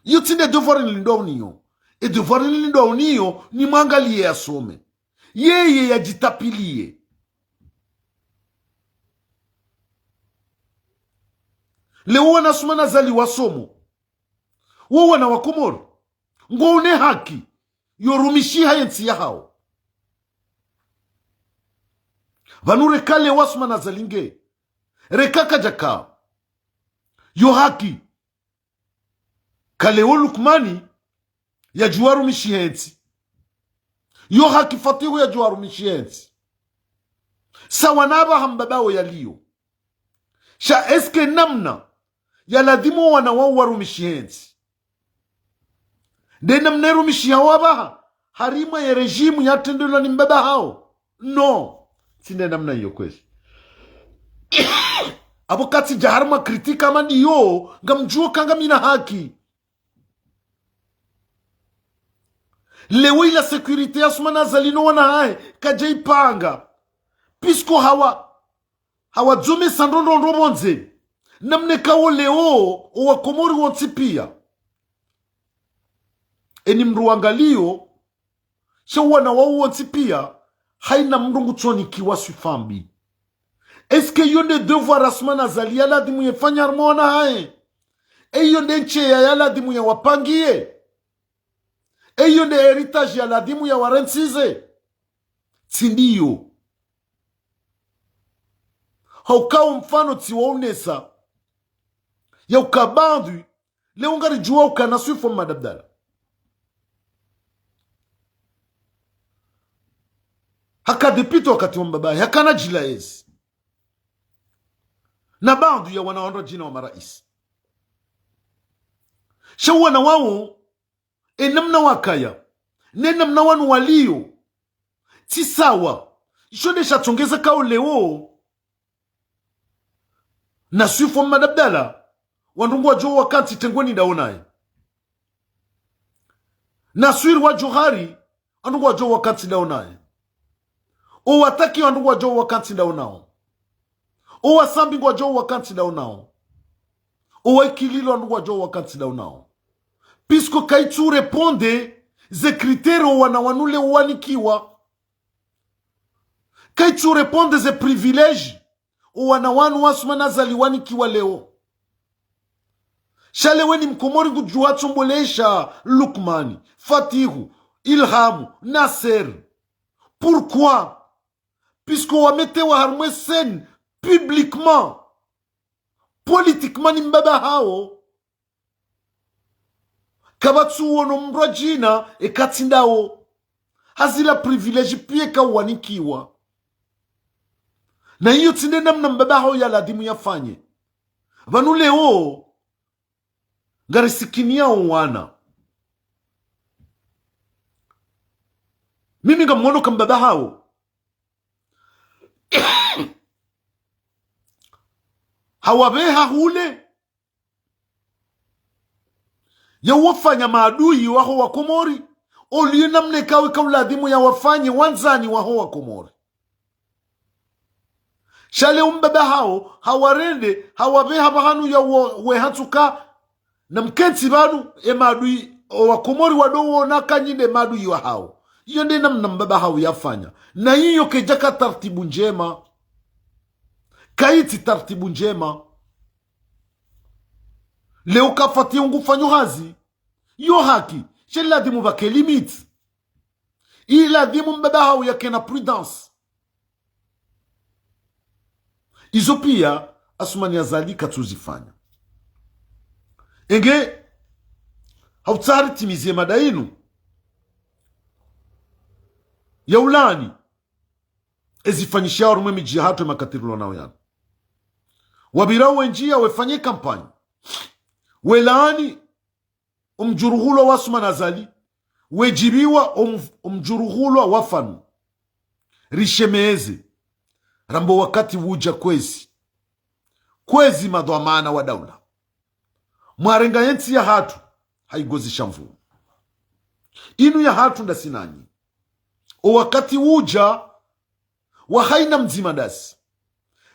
Iyo tsi nde devoir nilindwa uniyo. E devoir nilindwa uniyo, nimwangaliye yasome. Yeye yadjitapiliye. Leo wana Assoumani Azali wasomo. Wo wana wa Komori. Ngwaone haki. Yo rumishiha yentsi yahawo. Pvanu reka leo Assoumani Azali nge. Reka kadjaka. Yo haki. Ka leo Lukmani yadjuwa rumishiha yentsi. Yo haki Fatihu yadjuwa rumishiha yentsi. Sawa na apvaha mbaba wo yaliyo. Sha est-ce que namna ya ladhimu wana wawo warumishihe yentsi. Nde namna irumishiha wo apvaha, harimwa ye régime yatrendelwa ni mbaba hawo. Non. Tsi nde namna iyo kwezi. Apvo katsidja harimwa critique hama ndiyo, ngamdjuwo uka ngamina haki. Leo ila sécurité ya Assoumani Azali no wana hahe, kadja ipanga. Puisque hawa, hawa dzomesa ndrondrondro pvondze. Namna ikao leo, owa Komori wontsi piya. Eni mndru wangaliyo, sha wana wawo wontsi piya, haina mndru ngutsonikiwa swifa mbi. Est-ce que iyo nde devoir Assoumani Azali ya ladhimu yefanye harimwa wana hahe? E iyo nde ntseya ya ladhimu yawapangiye? E iyo nde héritage ya ladhimu yawarentsize? Tsi ndiyo. Hauka wo mfano tsiwaonesa. Ya uka baadhwi, leo ngaridjuwa uka na Swifu Ahmad Abdallah. Haka député wakati wa mbaba, haka na djila yezi. Na baadhwi ya wana wandru wadjina wa maraisi. Sha wana wawo, e namna wakaya, ne namna wanu waliyo, tsi sawa. Isho nde shatsongeza kao leo, na Swifu Ahmad Abdallah, wandru ngwadjo wakantsi tengweni ndawo naye. Na Swiri wa Djohari, wandru ngwadjo wakantsi ndawo naye. Owa Taki wandru ngwadjo wakantsi ndawo nawo. Owa Sambi ngwadjo wakantsi ndawo nawo. Owa Ikililo wandru ngwadjo wakantsi ndawo nawo. Puisque kaitsu répondre ze critères owana wanu leo wanikiwa. Kaitsu répondre ze privilèges owana wanu wa Assoumani Azali wanikiwa leo. Sha leo eni Mkomori ngudjuwa tsombolesha Lukmani, Fatihu, Ilhamu, Nasser. Pourquoi? Puisque wametewa harimwa e scène publiquement, politiquement ni mbaba hawo. Kapvatsu wono mndru wadjina eka tsi ndawo. hazila privilège piya kauwanikiwa. Na iyo tsi nde namna mbaba hawo ya ladhimu yafanye. Pvanu leo, ngarisikiniya owana. Mimi ngamwono ka mbaba hawo hawapveha hule, yawafanya maadui waho wa Komori, oliyo namna ikao ikauladhimu yawafanye wandzani waho wa Komori. Sha leo mbaba hawo hawarende, hawapveha pvahanu yawo, we hatsuka, na mkentsi pvanu, e maadui, o wa Komori wadowona ka nyi nde maadui wahawo. Iyo nde namna mbaba hawo yafanya. Na iyo kayidjaka tartibu ndjema. Kayitsi tartibu ndjema. Leo kafati yo ngufanyo hazi, yo haki, sha iladhimu pvwake limite. Iladhimu mbaba hawo yakena prudence. Izo piya Assoumani Azali katsuzifanya. Enge, hautsaha ritimize mada inu ya ulaani ezifanyishiha harumwa emidji yahatru emakatirilwa nawo yanu. Wapvira wendji ya wefanye kampanyi, welaani omdjuruhulwa wa Assoumani Azali, wedjibiwa om-, omdjuruhulwa wa Fanu. Rishemeze, rambe wakati wudja kwezi. Kwezi madhwamana wa daula. Mwarenga yentsi yahatru, ha igozi sha nvuu. Inu yahatru ndasi nanyi. O wakati wudja, wa hayina mdzima ndasi.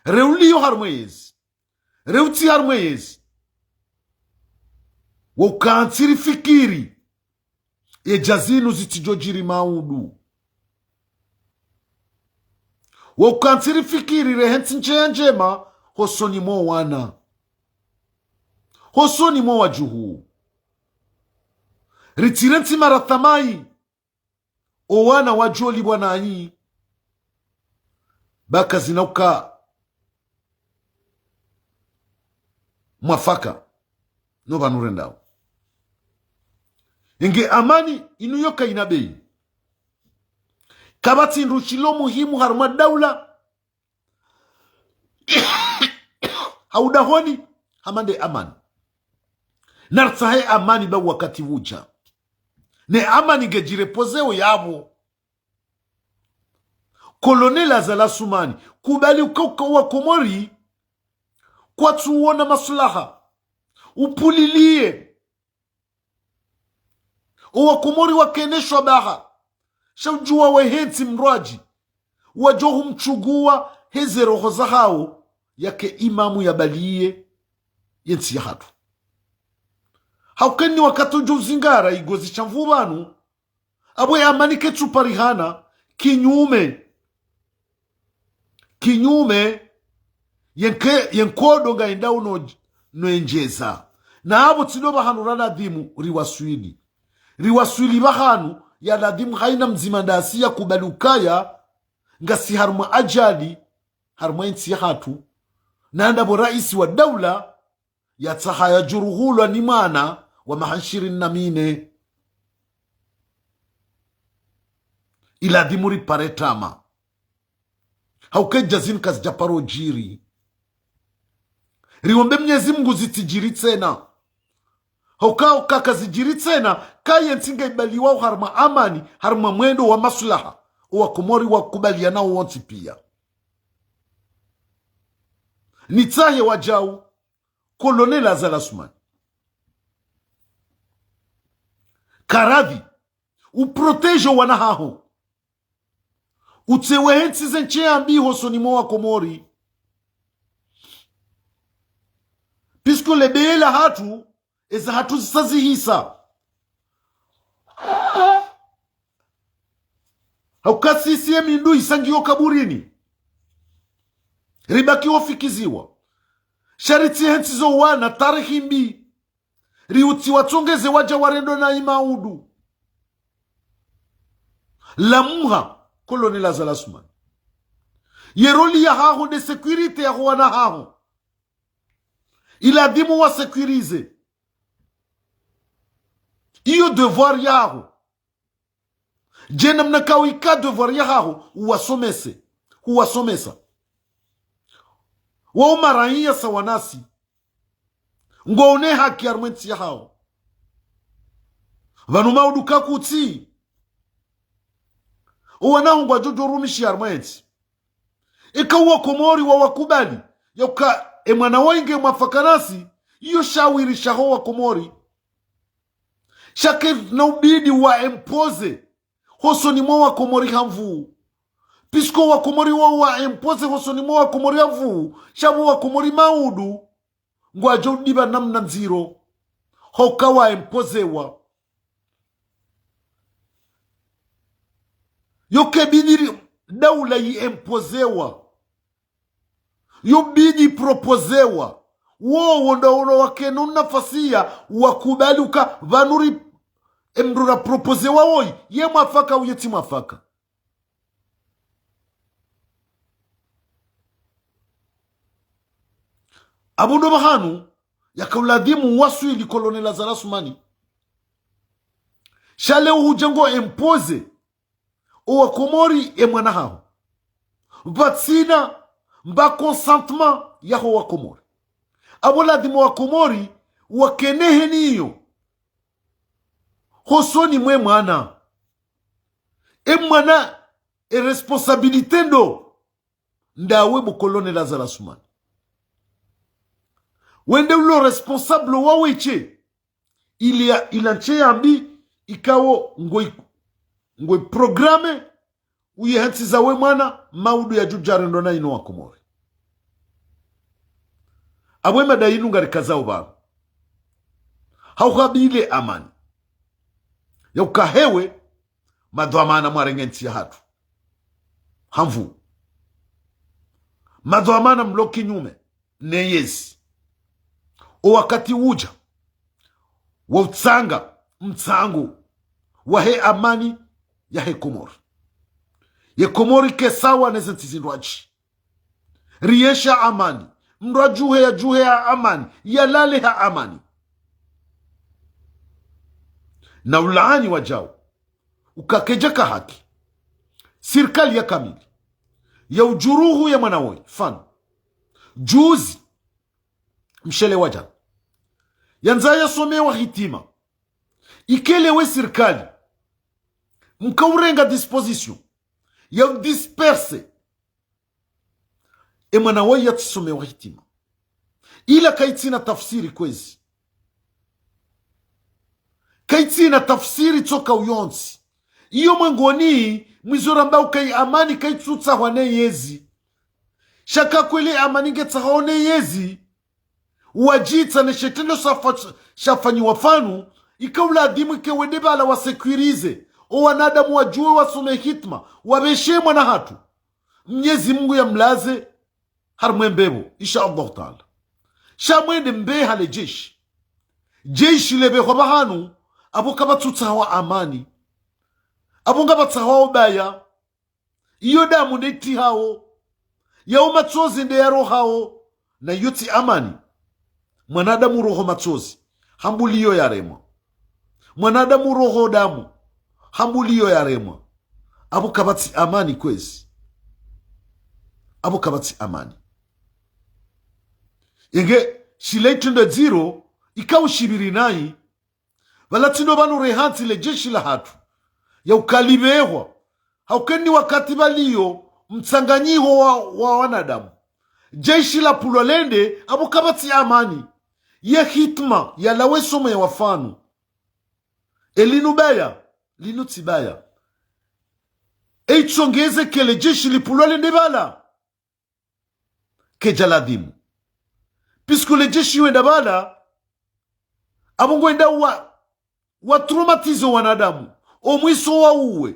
Reuliyo harumwa eyezi. Reutsi harumwa eyezi. Wauka ntsi rifikiri. Edja zinu zitsidjodjiri maudu. Wauka ntsi rifikiri rehentsi ndjeya ndjema, hosoni mwa owana. Hosoni mwa owadjuhu. Ritsirentsi marathamai. Owana wadjolipvwa nanyi. Ba kazina uka mwafaka. No pvanu rendao. Enge amani inu yo kayina beyi. Kapvatsi ndru shilo muhimu harumwa daula. Haudahoni, hama nde amani. Naritsahe amani ba wakati wudja. Ne amani ngedjirepozeo yapvo. Colonel Azali Assoumani, kubali uka, uka owakomori kwatsuwona maslaha. Upvuliliye. Owakomori wakeneshwa baha. Sha udjuwa wehentsi mndrwadji. Wadjo humtsuguwa heze roho zahawo yake imamu yabaliye yentsi yahatru. Hauka eni wakati udjo uzingara igozi sha nvuu pvanu. Apvo ye amani ketsuparihana, kinyume. Kinyume, yenke-, yenkodo ngayendao no, no endjeza. Na apvo tsi ndo pvahanu raladhimu riwaswili. Riwaswili pvahanu yaladhimu hayina mdzima ndasi yakubali ukaya, ngasi harumwa ajali, harumwa yentsi yahatru. Na ndapvo raisi wa daula, yatsaha yadjuruhulwa ni mwana wa maha nshirini na mine. Iladhimu ripare tama. Hauka edja zinu kazidjaparo djiri. Riombe Mnyezi Mungu zitsidjiri tsena. Hauka, hauka kazidjiri tsena, ka yentsi ngayibaliwao harumwa amani, harumwa mwendo wa maslaha, owakomori wakubaliyanao wontsi piya. Nitsahe wadjau, Colonel Azali Assoumani. Karadhi, uprotégé owana haho. Utsewe hentsi ze ntsi yambi hosoni mwa wakomori. Puisque le beyi lahatru, eza hatru zisa zihisa. Hauka sisi emindru isa ngiyo kaburini. Ribaki wafikiziwa. Sha ritsi hentsi zo wana tarehi mbi. Riutsi watsongeze wadja warendo na imaudu. Lamuha, Colonel Azali Assoumani. Ye rôle yahaho nde sécurité yaho wana haho. Iladhimu wa sécurisé. Iyo devoir yaho. Dje namna kawu ika devoir yahaho uwasomese, uwasomesa. Wawo maraiya sawa nasi. Ngwawo ne haki harumwa entsi yahawo. Pvanu maudu kakutsi. Owana ngwadjo djo rumishi harumwa entsi. Eka wakomori wawakubali, yauka emwana wayi nge mwafaka nasi, iyo shawiri shaho wakomori. Sha kayina ubidi wa imposer hosoni mwa wakomori ha nvuu. Puisque wakomori wawo wa imposer hosoni mwa wakomori ha nvuu, sha pvo wakomori maudu ngwadjo udipva namna ndziro, hoka wa imposewa. Yo kayibidi ri-, daula yi imposewa. Yo bidi proposewa. Wowo ndo ulo wakena nafasi ya wakubali uka pvanu ri, emndru ra proposewa woyi, ye mwafaka uye tsi mwafaka. Apvo ndo pvahanu yaka uladhimu waswili Colonel Azali Assoumani. Sha leo hudja ngo imposer owakomori emwana haho, pvatsina mba consentement yaho wakomori. Apvo ladhimu wakomori wakene heniyo hosoni mwe mwana. Emwana, e responsabilité ndo ndawe bo Colonel Azali Assoumani. Wende ulo responsable wawe she. Ili ya, ila ntsi yambi ikawo ngwe, ngwe programme uye hantsi zawe mwana, maudu yadjo udja rendo na inu wakomori. Apvo emada inu ngarikazao pvanu. Hauha pvile amani. Yauka hewe madhwamana mwarenge ntsi yahatru ha nvuu. Madhwamana mlo kinyume ne yezi. Owakati udja wa utsanga mtsango wahe amani yahe Komori. Ye Komori ke sawa neze ntsi zindrwadji. Rienshi ha amani. Mndru yadjuhe, yadjuhe ha amani. Yalale ha amani. Na ulaani wadjao uka kayidjaka haki. Sirikali ya kamili ya udjuruhu ye mwana woyi. Mfano, juzi, mshele wa djana, yandza yasomewa hitima. Ikelewe sirikali mkaurenga disposition ya udisperser emwana woyi yatsisomewa hitima. Ila kayitsina tafsiri kwezi. Kayitsina tafsiri tsoka uyontsi. Iyo mwengoni mwizo ramba uka yi amani kayitsutsahwa ne yezi. Sha ka kweli amani ngetsahwao ne yezi, wadjitsa ne shetrendro shafa-, shafanyiwa pvanu, ika uladhimu ike wende pvala wa sécuriser owanadamu wadjuwe wasome hitima, wapveshe mwana hatru. Mnyezi Mungu yamlaze harumwa embepvo, insha Allahu Taala. Sha mwende mbe hale jeshi. Jeshi lepvehwa pvahanu, apvo kapvatsutsahwa amani. Apvo ngapvatsahwao ubaya. Iyo damu nde itihao. Yawo matsozi nde yarohao. Na iyo tsi amani. Mwanadamu uroho matsozi, hambwa uliyo yaremwa. Mwanadamu uroho damu, hambwa uliyo yaremwa. Apvo kapvatsi amani kwezi. Apvo kapvatsi amani. Yenge, shila itrendwa dziro, ika ushipviri nayi, pvala tsi ndo pvanu rehantsi le jeshi lahatru, yauka lipvehwa, hauka eni wakati pvaliyo mtsanganyiho wa, wa wanadamu. Jeshi lapvulwa lende, apvo kapvatsi amani. Ye hitima yalawa isomewa pvanu. Elinu baya, linu tsi baya. Eitsongeze ke le jeshi lipvulwa lende pvala. Kayidja ladhimu. Puisque le jeshi wenda pvala, apvo ngwenda wa, wa traumatiser wanadamu, omwiso wauwe.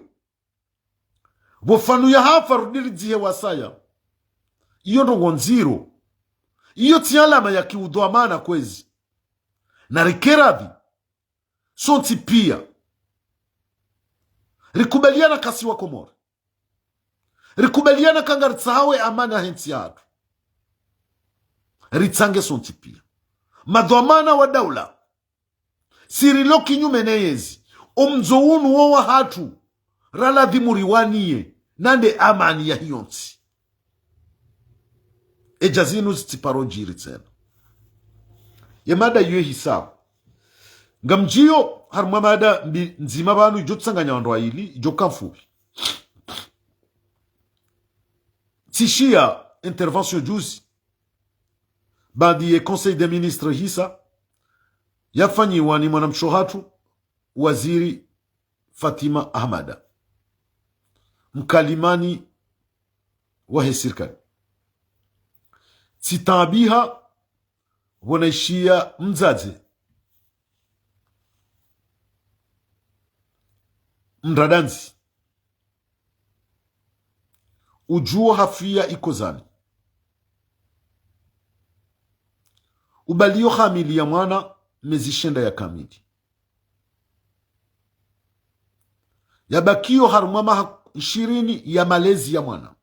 Pvo pvanu yahafa rudi ridzihe wasaya. Iyo ndrongo ndziro. Iyo tsi alama ya kiudhwamana kwezi. Na rike radhi sontsi piya. Rikubaliana kasi wakomori. Rikubaliana ka ngaritsahawo amani yahe ntsi yahatru. Ritsange sontsi piya. Madhwamana wa daula, si rilo kinyume ne yezi, omndzo unu wo wahatru, raladhimu riwaniye, nande amani yahe yontsi. Edja zinu zitsiparo djiri tsena. Ye mada yiyo ihisa. Ngamdjiyo harumwa mada mbi ndzima pvanu idjo tsanganya wandru wayili, idjo ka mfupvi. Tsishiya intervention juzi, baanda ye Conseil des ministres ihisa, yafanyiwa ni mwanamshe hatru, waziri Fatima Ahamada, mkalimani wahe sirikali. Tsitaabiha pvona ishiya mdzadze, mdradanzi, udjuwa hafiya ikozani. Ubaliyo hamili ya mwana mezi shenda ya kamili. Yabakiyo harumwa maha ishirini ya malezi ya mwana.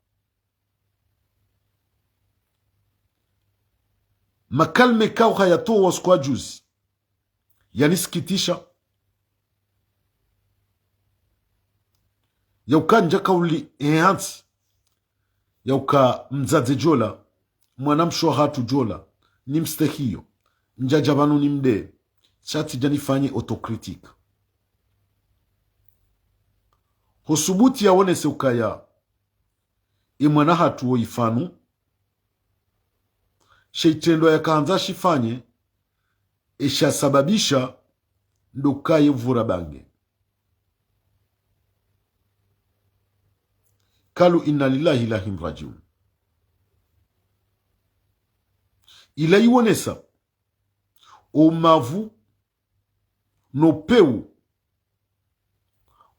Makalima ikao hayatowa usiku wa juzi yanisikitisha. Yauka ndja kauli ehantsi. Yauka mdzadze djola, mwanamshe hatru djola, nimstehiyo, ndjadja pvanu nimdeye, sha tsidja nifanye autocritique. Ho subuti yaonese ukaya, ye mwana hatru wo ifanu, she itrendwa yakahandza shifanye, esha sababisha ndo kaye vura bange. Kalu inna lillahi wa inna ilayhi rajiun. Ila iwonesa omavu no peu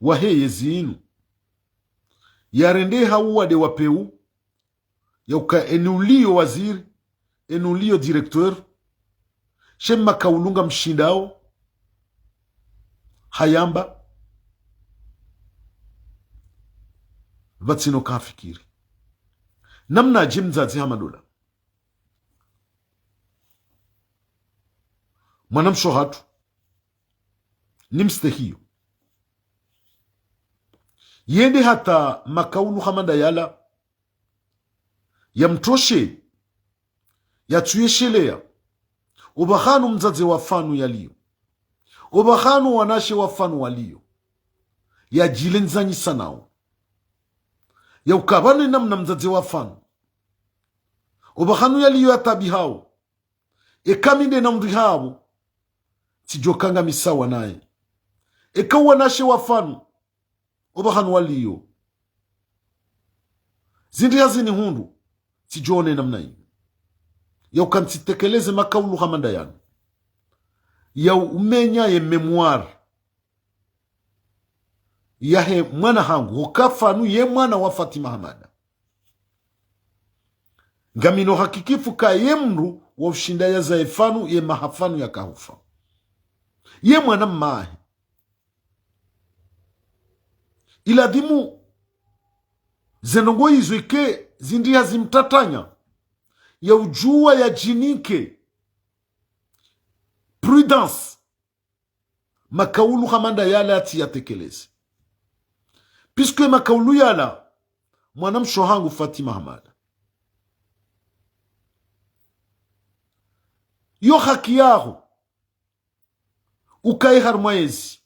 wahe yezi inu. Yarendeha uwade wa peu, yauka eni uliyo waziri, eni uliyo directeur, she makaulu ngamshindao hayamba, pvatsina uka hafikiri. Namnadje mdzadze hama ndola, mwanamshe hatru, nimstehiyo, yende hata makaulu hama ndayala, yamtroshe, yatsuyesheleya, opvahanu mdzadze wa fanu yaliyo, opvahanu wanashe wa fanu waliyo, yadjilendzanyisa nao. Yauka pvanu enamna mdzadze wa fanu, opvahanu yaliyo yataabihao, eka mi nde na mdru hapvo, tsidjoka ngami sawa naye. Eka wanashe wa fanu, opvahanu waliyo, zindri hazinihundru, tsidjone namna inu. Yauka ntsitekeleze makaulu hama ndayanu, ya umenya ye mémoire yahe mwana hangu, hoka fanu ye mwana wa Fatima Hamada. Ngamino hakikifu ka ye mdru wa ushinda yazaye fanu ye maha fanu yakahufa, ye mwana mmahe. Iladhimu ze ndrongoo izo ike zindri hazimtatanya, ya udjuwa yadjinike prudence, makaulu hama ndayala yatsiyatekeleze. Puisque makaulu yala, mwanamshe hangu Fatima Hamada, yo haki yaho ukaye harumwa yezi.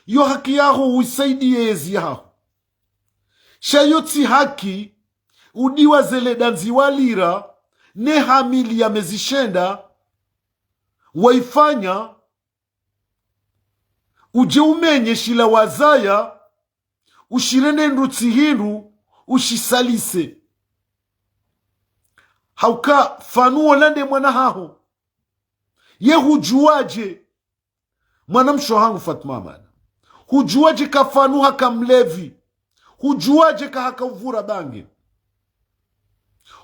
Yo haki yaho uisaidiye yezi yaho. Sha yo tsi haki udiwa zele dandzi walira, ne hamili ya mezi shenda waifanya, udje umenye shila wazaya, ushirende ndru tsi hindru, ushisalise. Hauka fanu wola nde mwana haho. Ye hudjuwadje, mwanamshe hangu Fatima Hamada, hudjuwadje ka fanu haka mlevi? Hudjuwadje ka haka uvura bange?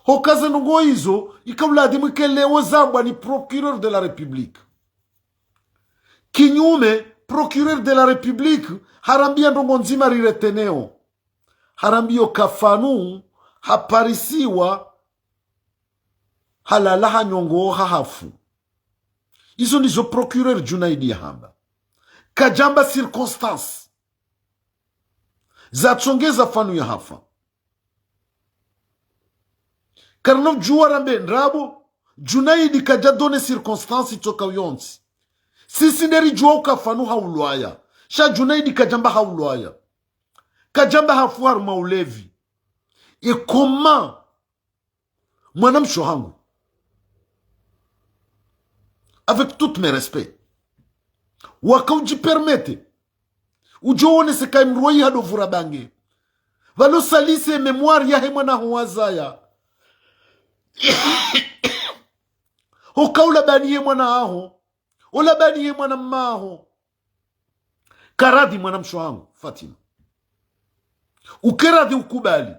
Hoka ze ndrongoo izo, ika uladhimu ike leo zambwa ni procureur de la République. Kinyume, procureur de la République harambiya ndrongoo ndzima rireteneo. Harambiyo ka fanu haparisiwa, halala hanyongo, hahafu. Izo ndizo procureur Djunaidi yahamba. Kadjamba circonstance. Zatsongeza Fanu yahafa. Karina udjuwa rambe ndrabo, Djunaidi kadja donner circonstance tsoka yontsi. Sisi nde ridjuwa uka Fanu haulwaya. Sha Djunaidi kadjamba haulwaya. Kadjamba hafu harumwa ulevi. Et comment, mwanamshe hangu, avec tout mes respects, waka udjipermettre udjo wonese kayi mdru wayi hado vura bange, pvalo salise mémoire yahe mwana ho wazaya. Hoka ulabani he mwana haho, ulabani he mwana mmaho. Karadhi mwanamshe hangu, Fatima. Ukeradhi ukubali.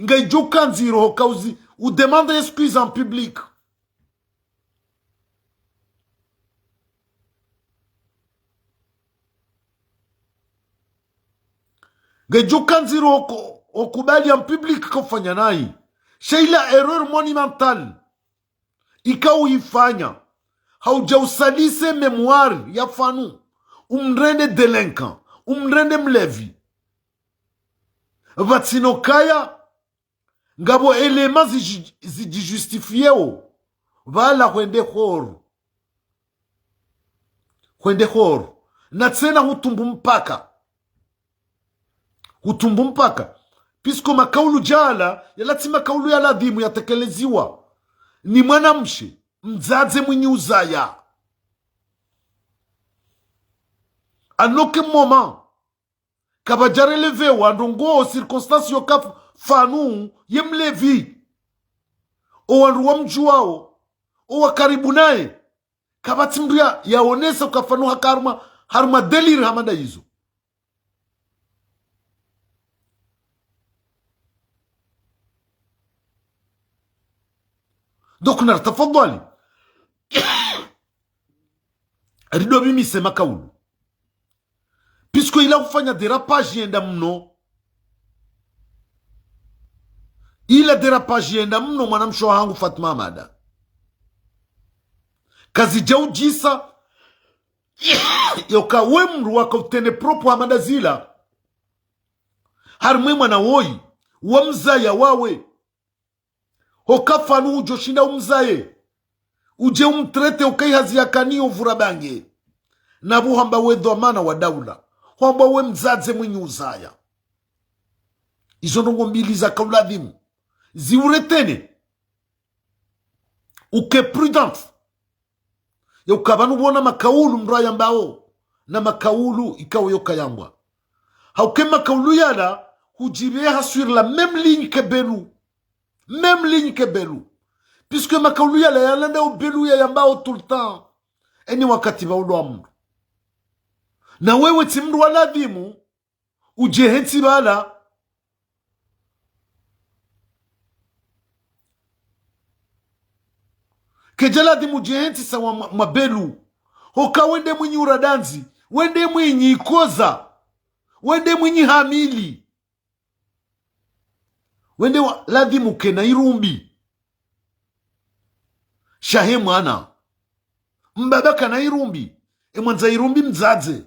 Ngayidjo kandziro hoka uzi, udemande excuse en public. Ngayidjo kandziro hoko, hokubali en public kofanya nayi. Sha ila erreur monumentale ikao uhifanya, haudja usalise mémoire ya Fanu, umrende délinquant, umrende mlevi. Pvatsina ukaya, ngapvo éléments zidji-, zidjijustifiéo, pvala hwende horo. Hwende horo. Na tsena hutumbu mpaka. Hutumbu mpaka. Puisque makaulu djala, yala tsi makaulu ya ladhimu yatekeleziwa ni mwanamshe, mdzadze mwinyi uzaya. À aucun moment, kapvadja relevewa ndrongoo circonstance yoka F-, Fanu ye mlevi. Owandru wamdjuwao, owa karibu naye, kapvatsi mdru ya, yaonesa uka Fanu haka harumwa, harumwa délire hama nda izo. Donc, naritafadhwali, rido mimise makaulu. Puisque ila hufanya dérapage yenda mno. Ila dérapage yenda mno, mwanamshe wahangu Fatima Hamada. Kazidja udjisa, yoka we mdru waka utene propos hama nda zila harumwa emwana woyi, wamzaya wawe. Hoka Fanu udjo shinda umzaye, udje umtraité uka ihazi yakaniyo vura bange. Na pvo hamba we dhwamana wa daula, hamba we mdzadze mwinyi uzaya. Izo ndrongoo mbili zaka uladhimu ziuretene. Uke prudente. Yauka pvanu pvona makaulu mdru ayambao, na makaulu ikao yoka yambwa. Hauka makaulu yala, hudjibeha sur la même ligne que Belou. Même ligne que Belou. Puisque makaulu yala, yala nda o Belou yayambao tout le temps. Eni wakati pvaulwa mdru. Na wewe tsi mdru wa ladhimu, udje hentsi pvala. Kedja ladhimu udje hentsi sawa mwa, mwa Belou. Hoka wende mwinyi uradandzi, wende mwinyi ikoza, wende mwinyi hamili. Wende wa, ladhimu kena irumbi. Shahe mwana. Mbaba kana irumbi. Emwandza irumbi mdzadze.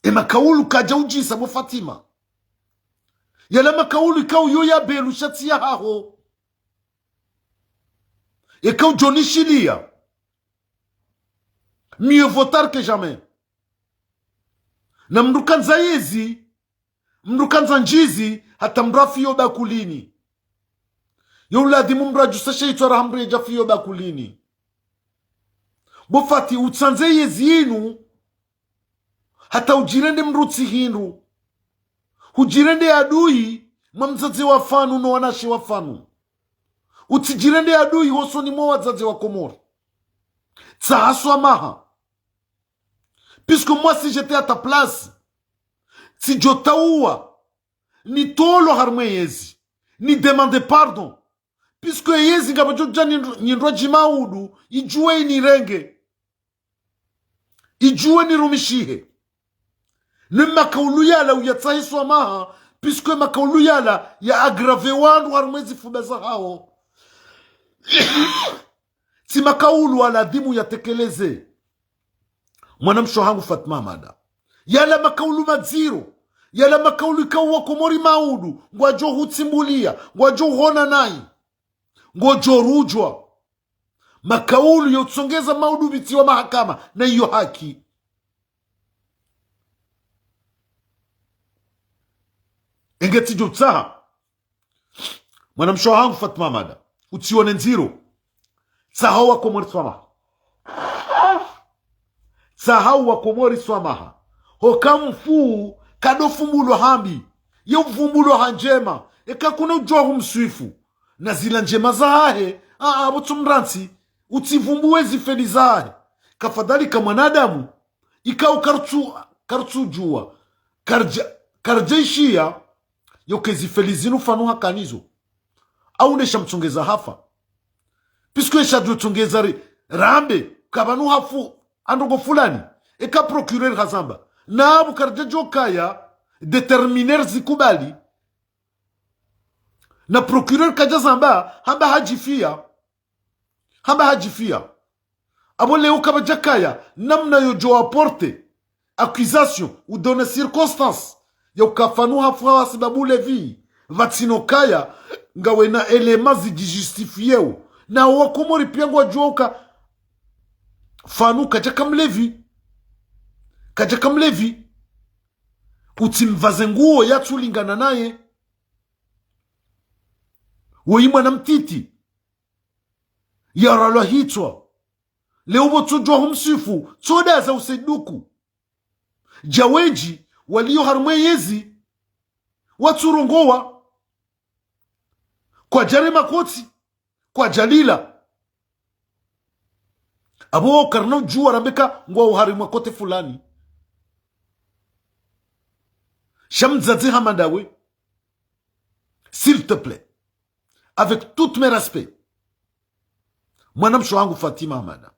Emakaulu kadja udjisa bo Fatima. Yala makaulu ikao yo ya Belou sha tsi yahaho. Eka udjo nishiliya. Mieux vaut tard que jamais. Na mdru kandza yezi, mdru kandza ndjizi, hata mdru afiyo bakulini. Yo uladhimu mdru adjuse she itswa raha mdru yedja fiyo bakulini. Bo Fati, utsandze yezi inu, hata udjirende mdru tsi hindru. Udjirende adui mwa mdzadze wa Fanu no wanashe wa Fanu. Utsidjirende adui hosoni mwa wadzadze wa Komori. Tsaha swamaha. Puisque moi, si j'étais à ta place, tsidjo tauwa, nitolwe harumwa eyezi, ni demander pardon. Puisque eyezi ngapvo djo dja nindru-, nyindrwa djimaudu, idjuwe inirenge. Idjuwe nirumishihe. Ne makaulu yala uyatsahe swamaha, puisque makaulu yala ya aggraver wandru harumwa ezifuba zahawo. Tsi makaulu aladhimu yatekeleze. Mwanamshe hangu Fatima Hamada. Yala makaulu madziro, yala makaulu ikao wakomori maudu, ngwadjo hutsimbulia, ngwadjo hona nayi, ngodjo rudjwa. Makaulu yo utsongeza maudu pvitsi wa mahakama, na iyo haki. Enge tsidjo tsaha. Mwanamshe wahangu Fatuma Hamada, utsione ndziro. Tsaha wakomori swamaha. Tsaha wakomori swamaha. Hoka mfu, kado fumbulwa hambi. Ye ufumbulwa ha ndjema. Eka kuna udjuwa humswifu. Na zila ndjema zahahe. Aa, pvo tsu mrantsi. Utsivumbuwe zifeli zahahe. Kafadhalika mwanadamu. Ikao kartsu, kartsudjuwa. Kardja, kardja ishiya. Yo ke zifeli zinu fanu hakanizo. Au nesha mtsongeza hafa. Puisque esha djo tsongeza ri, rambe, kapvanu hafu, ha ndrongo fulani. Eka procureur hazamba. Na apvo kardja djo kaya, déterminer zikubali. Na procureur kadja zamba, hamba hadjifiya. Hamba hadjifiya. Apvo leo kapvadjakaya, namna yo djo apporter accusation, ou donner circonstance, ya uka fanu hafu ha sababu ulevi, pvatsina ukaya, ngawena éléments zidjijustifiyeo. Na wakomori piya ngwadjuwa uka fanu kadjaka mlevi. Kadjaka mlevi. Utsimvaze nguo yatsulingana naye. Woyi mwana mtiti. Yaralwa hitswa. Leo pvo tsudjuwa humswifu, tsodaza useduku. Dja wendji, waliyo harumwa yezi, watsurongowa. Kwadjarema kotsi, kwadjalila. Apvo karina udjuwa rambe ka ngwao harumwa kote fulani. Sha mdzadze hama ndawe. S'il te plaît. Avec tous mes respects. Mwanamshe wahangu Fatuma Hamada.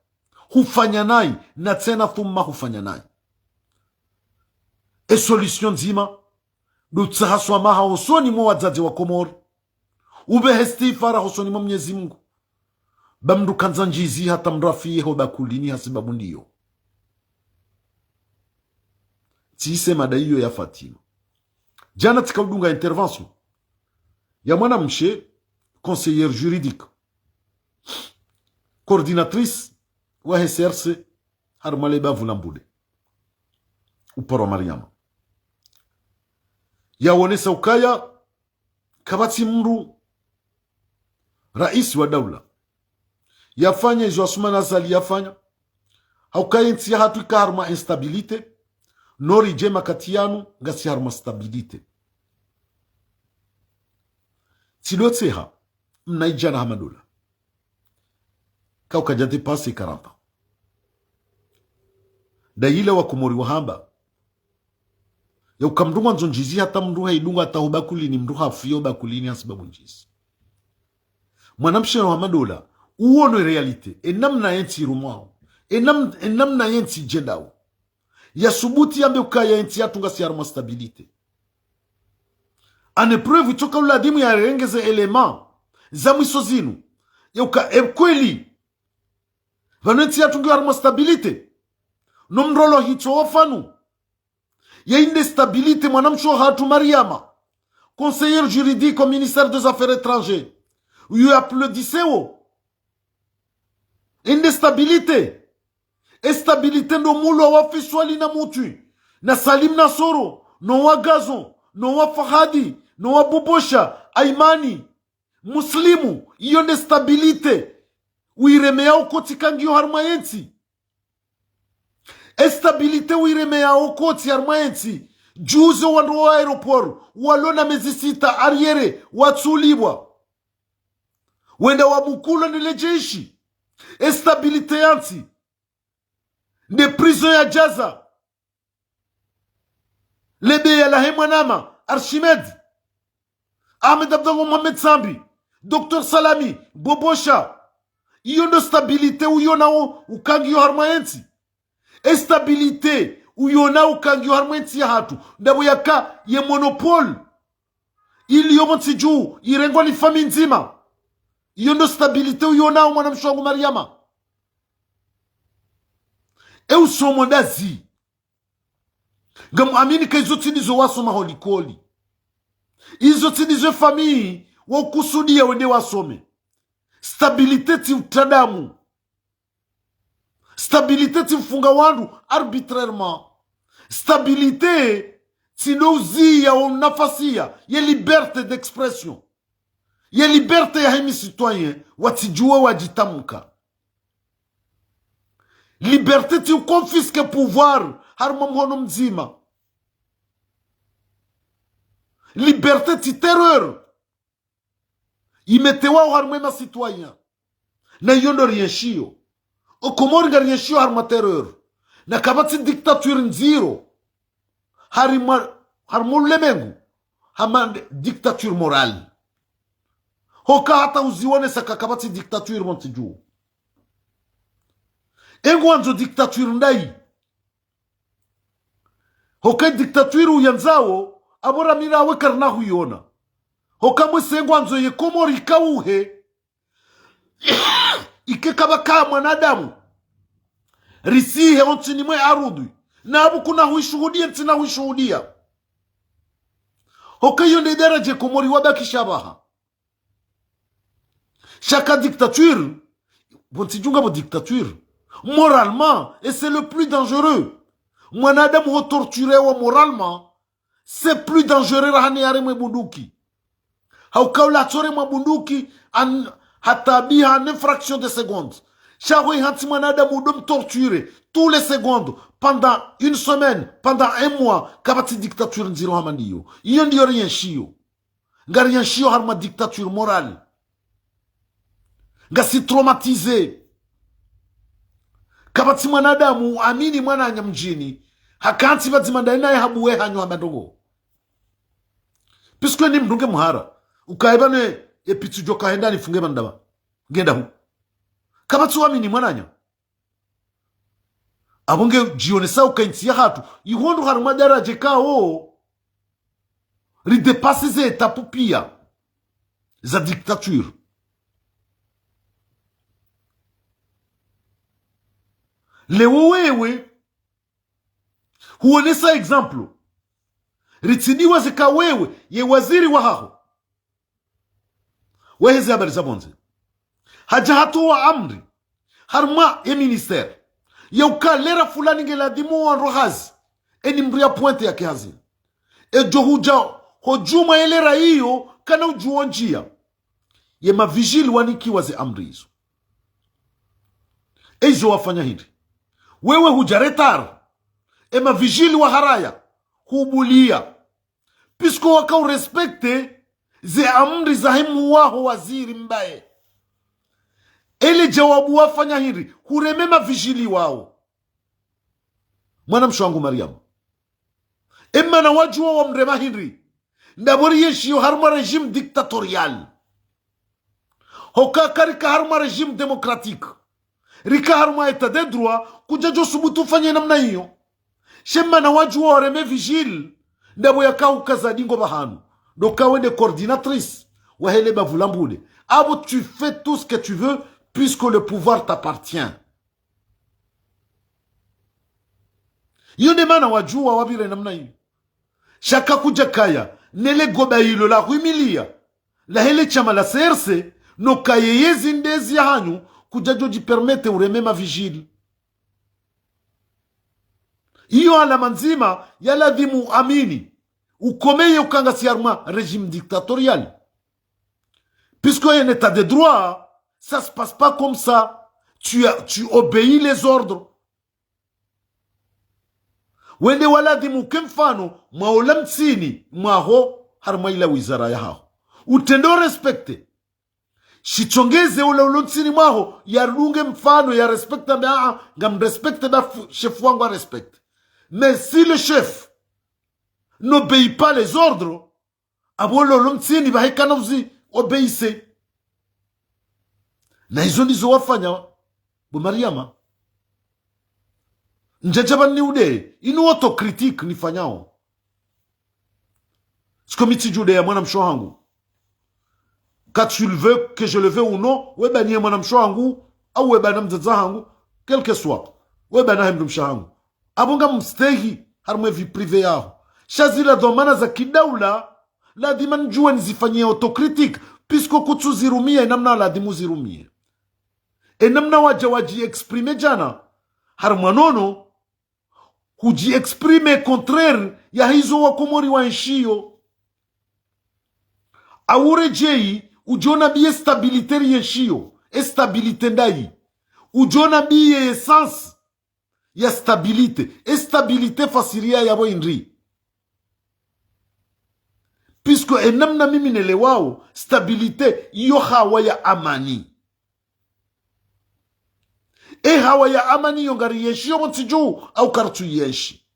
Hufanya nayi, na tsena thumma hufanya nayi. E solution ndzima, ndo utsaha swamaha hosoni mwa wadzadze wa Komori. Upvehe istighfara hosoni mwa Mnyezi Mungu. Ba mndru kandza ndjizi hata mndru afiye ho bakulini ha sababu ndiyo. Tsise mada iyo ya Fatuma. Djana tsika udunga intervention ya mwanamshe conseillère juridique, coordinatrice wa he C R C, harumwa le bavu la Mbude. Uparwa Mariama. Yaonesa ukaya, kapvatsi mndru, raisi wa daula, yafanya izo Assoumani Azali yafanya, ha ukaya entsi yahatru ika harumwa instabilité, no ridje makati yanu, ngasi harumwa stabilité. Tsidotseha, mna idjana ha madola. Kaukadja dépasser quarante ans. Ndayila wakomori wahamba. Ya uka mndru ngwandzo ndjizi hata mndru haidunga hata ho bakulini, mndru hafiyo bakulini ha sababu ndjizi. Mwanamshe wa madola, uono e réalité, e namna yentsi irumwao, e nam-, e namna yentsi idjendao. Yasubuti yambe ukaya entsi yahatru ngasi harumwa stabilité. En épreuve, itsoka uladhimu yarenge ze éléments za mwiso zinu. Ya uka, e kweli. Pvanu entsi yahatru ngiyo harumwa stabilité. No mndru alwa hitswa wa fanu. Ya inde stabilité mwanamshe wahatru Mariama. Conseillère juridique au ministère des Affaires étrangères. Uyo applaudissewo. Inde stabilité. E stabilité ndo mulwa wa Fiswali na Mutwi, na Salim Nasoro, no wa Gazon, no wa Fahadi, no wa Bobosha, Aimani, Muslimu, iyo nde stabilité uiremeyao kotsi kangiyo harumwa yentsi. E stabilité uiremeyao kotsi harumwa yentsi. Juzi wandru wa aéroport, walona mezi sita arriéré, watsulipvwa. Wenda wabukulwa ni le jeshi. E stabilité yantsi. Nde prison ya Gaza. Le beya lahe mwanama, Archimède. Ahmed Abdallah Mohamed Sambi. Docteur Salami, Bobosha. Iyo ndo stabilité uyonao ukangiyo harumwa yentsi. E stabilité uyonao ukangiyo harumwa yentsi yahatru. Ndapvo yaka ye monopole. Iliyo pvontsi dju, irengwa ni famiyi ndzima. Iyo ndo stabilité uyonao mwanamshe wangu Mariama. E usomo ndazi. Ngamwamini ka izo tsi ndizo wasoma ho likoli. Izo tsi ndizo famille wakusudia wende wasome. Stabilité tsi utadamu. Stabilité tsi ufunga wandru arbitrairement. Stabilité tsi ndo uziya o nafasiya ye liberté d'expression, ye liberté yahe mi citoyen watsidjuwa wadjitamka. Liberté tsi uconfisquer pouvoir harumwa mhono mdzima. Liberté tsi terreur imetewao harumwa ema citoyen. Na iyo ndo rienshio. O Komori ngarienshio harumwa terreur. Na kapvatsi dictature ndziro harumwa, harumwa ulemengu hama dictature morale. Hoka hata uziwonesa ka kapvatsi dictature montsi dju. Engwandzo dictature ndayi? Hoka dictature uyandzao, apvo ramira awe karina huiona. Hoka mwese ngwandzo ye Komori ikauhe, ike kapvaka mwanadamu. Risihe ontsini mwe arudhi. Na apvo kuna huishuhudia, ntsina huishuhudia. Hoka iyo nde daraja ye Komori wabakisha pvaha. Shaka dictature, pvo ntsi djunga pvo dictature. Moralement, et c'est le plus dangereux. Mwanadamu ho torturewa moralement, c'est plus dangereux raha ne yaremwe bunduki. Hauka ula atsore mwa bunduki, an, hatabiha en fraction de seconde. Sha ho ihantsi mwanadamu udo mtorture tous les secondes, pendant une semaine, pendant un mois, kapvatsi dictature ndziro hama ndiyo. Iyo ndiyo rienshio. Ngarienshio harumwa dictature morale. Ngasi traumatisé. Kapvatsi mwanadamu amini mwananya mdjini, hakantsi pvadzima ndayi naye habuwe hanyo hamba ndrongo. Puisque ni mndru nge muhara, ukaye pvanu epitsu djo kahenda nifunge pvanu ndapva. Ngenda hu. Kapvatsi wamini mwananya. Apvo nge djionesa uka intsi yahatru iho ndo harumwa daraja ikao ridépassé ze étape pia za dictature. Leo wewe huonesa exemple. Ritsidiwa zika wewe ye waziri wahaho waheze habari za pvondze hadja hatowa amri harumwa ye ministère ya uka lera fulani nge ladhimu wandru hazi, eni mndru ya pointe yake hazi. Edjo hudja ho djumwa ye lera iyo kana udjuwa ndjia. Ye mavigile wanikiwa ze amri izo. Eizo wafanya hindri? Wewe hudja retard. E mavigile waharaya, hubulia. Puisque waka urespecté ze amri zahe mhuu waho waziri mbaye. Ele djawabu wafanya hindri? Hureme mavigile wao. Mwanamshe wangu Mariam. Emana wadjuwa wamrema hindri? Ndapvo rienshio harumwa régime dictatorial. Hoka karika harumwa régime démocratique, rika harumwa état de droit, kudjadjo subutu ufanye namna iyo. She mana wadjuwa wareme vigile, ndapvo yaka ukaza dingo pvahanu. Ndo ka wende coordinatrice wahe le bavu la mbude. Apvo tu fais tout ce que tu veux, puisque le pouvoir t'appartient. Iyo nde mana wadjuwa wapvire namna iyo. Sha kakudjakaya nele goba ilo la hwimilia lahe le shama la C R C, no kaye yezi ndezi yahanyu, kudjadjo djipermete ureme mavigile. Iyo alama ndzima ya ladhimu uamini, ukomeye uka ngasi harumwa régime dictatorial. Puisque en état de droit, ça se passe pas comme ça. Tu as, tu obéis les ordres. Wende waladhimu uke mfano mwa ola mtsini mwaho harumwa ila wizara yahaho. Utrende urespecté. Shitsongeze ola ulo ntsini mwaho yadunge mfano, yarespecté, ambe, aa, ngamrespecté ba fu-, chef wangu arespecté. Mais si le chef n'obéit pas les ordres, apvo lolo mtsini pvahe kana uzi obéissé. Na izo ndizo wafanya bo Mariama. Ndjadja pvanu niude, inu autocritique nifanyao. Siko mi tsidjude ya mwanamshe wahangu. Que tu le veux, que je le veux ou non, we bani ye mwanamshe wahangu, au we bana mdzadze wahangu, quel que soit, we bana he mdrumshe wahangu. Apvo ngamstehi harumwa e vie privée yaho. Sha zila dhwamana za kidaula, ladhima ndjuwe nizifanye autocritique, puisque kutsuzirumia enamna ladhimu uzirumie. Enamna wadja wadji exprimer djana, harumwa Nono, hudji exprimer contraire ya hizo Wakomori waenshio. Au redjeyi, udjo nambiye stabilité rienshio, e stabilité ndayi. Udjo nambiye essence ya stabilité. E stabilité fasiriya yapvo hindri? Puisque enamna mimi nelewao, stabilité iyo hawa ya amani. E hawa ya amani iyo ngarienshio pvontsi dju, au karitsuyenshi?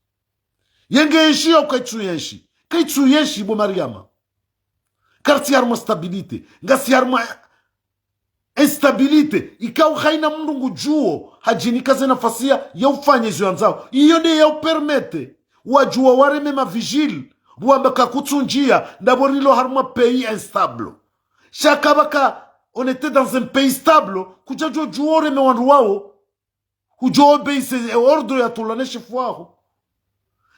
Ye ngeenshio au kaitsuyenshi? Kaitsuyenshi bo Mariama. Karitsi harumwa stabilité, ngasi harumwa instabilité, ikao haina mndru ngudjuo hadjinika ze nafasi ya ufanya izo yandzao. Iyo nde ya upermettre wadjuwa wareme ma vigile, wamba kakutsundjia, ndapvo rilo harumwa pays instable. Sha kapvaka on était dans un pays stable, kudjadjo djuwa ureme wandru wawo, hudjo obéir e ordre yatolwa ne shefu waho.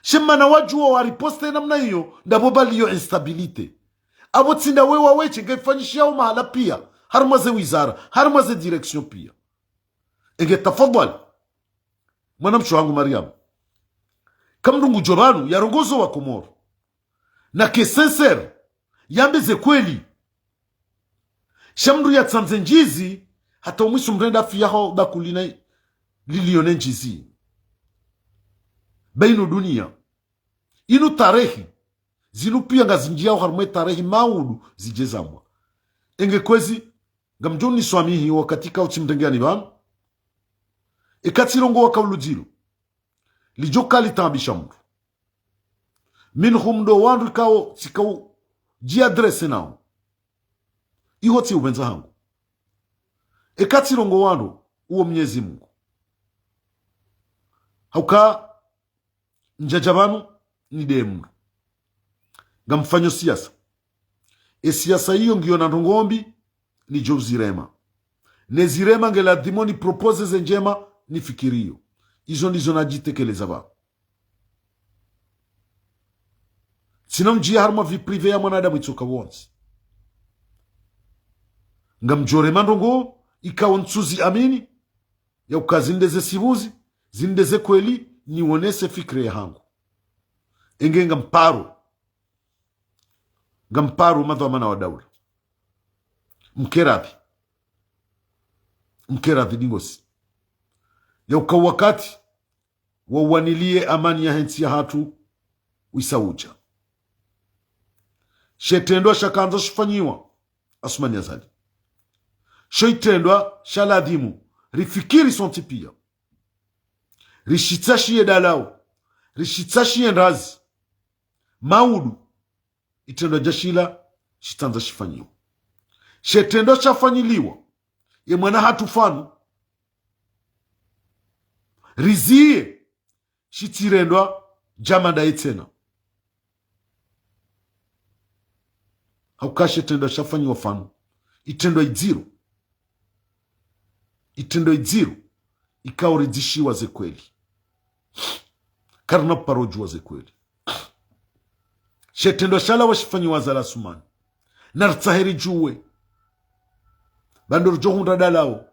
She mana wadjuwa wariposte namna iyo, ndapvo pvaliyo instabilité. Apvo tsi ndawe waweshe, ngeifanyishiyao mahala pia, harumwa ze wizara, harumwa ze direction pia. Enge tafadhwali, mwanamshe wangu Mariam, ka mndru ngudjo pvanu yarongoze Wakomoro, nake sincère, yambe ze kweli. Sha mndru yatsandze ndjizi, hata umwiso mrenda afiya ho bakuli na liliyo ne ndjizi. Ba inu duniya, inu tarehi, zinu pia ngazindjiyao harumwa e tarehi maudu zidje zambwa. Enge kwezi, ngamdjo niswamihi wakati kao tsimrengeani pvanu. Eka tsirongowa kaulu dzilo, lidjo kalitaabisha mndru. Minhum ndo wandru ikao tsikao djiadresse nao. Iho tsi upvendza hangu. Eka tsirongowa ndo uwo Mnyezi Mungu. Hauka ndjadja pvanu nidemru. Ngamfanyo siasa. E siasa iyo ngiyo na ndrongoo mbi, nidjo uzirema. Nezirema ngeladhimu nipropose ze ndjema nifikiriyo. Izo ndizo nadjitekeleza pvanu. Tsina undjiya harumwa vie privée ya mwanadamu itsoka wontsi. Ngamdjorema ndrongoo ikao ntsuziamini, yauka zinde ze sibuzi, zinde ze kweli, niwonese fikira yahangu. Enge ngamparo, ngamparo madhwamana wa daula, mkeradhi, mkeradhi dingosi, yauka wakati wauwaniliye amani yahe ntsi yahatru wisa udja. She trendwa shakandza shifanyiwa Asumani Azali, sho itrendwa shaladhimu rifikiri sontsi pia, rishitsashiye dalao, rishitsashiye ndrazi. Maudu itrendwa djashila shitsandza shifanyiwa. She trendwa shafanyiliwa ye mwana hatru pvanu, riziye shitsirendwa djamanda ye tsena. Hauka she trendwa shafanyiwa pvanu, itrendwa idziro, itrendwa idziro, ikao ridzishiwa ze kweli. Karina paro djuwa ze kweli. She trendwa shalawa shifanyiwa Azali Asumani, naritsahe ridjuwe. Ba ndo ridjo hundra dalao,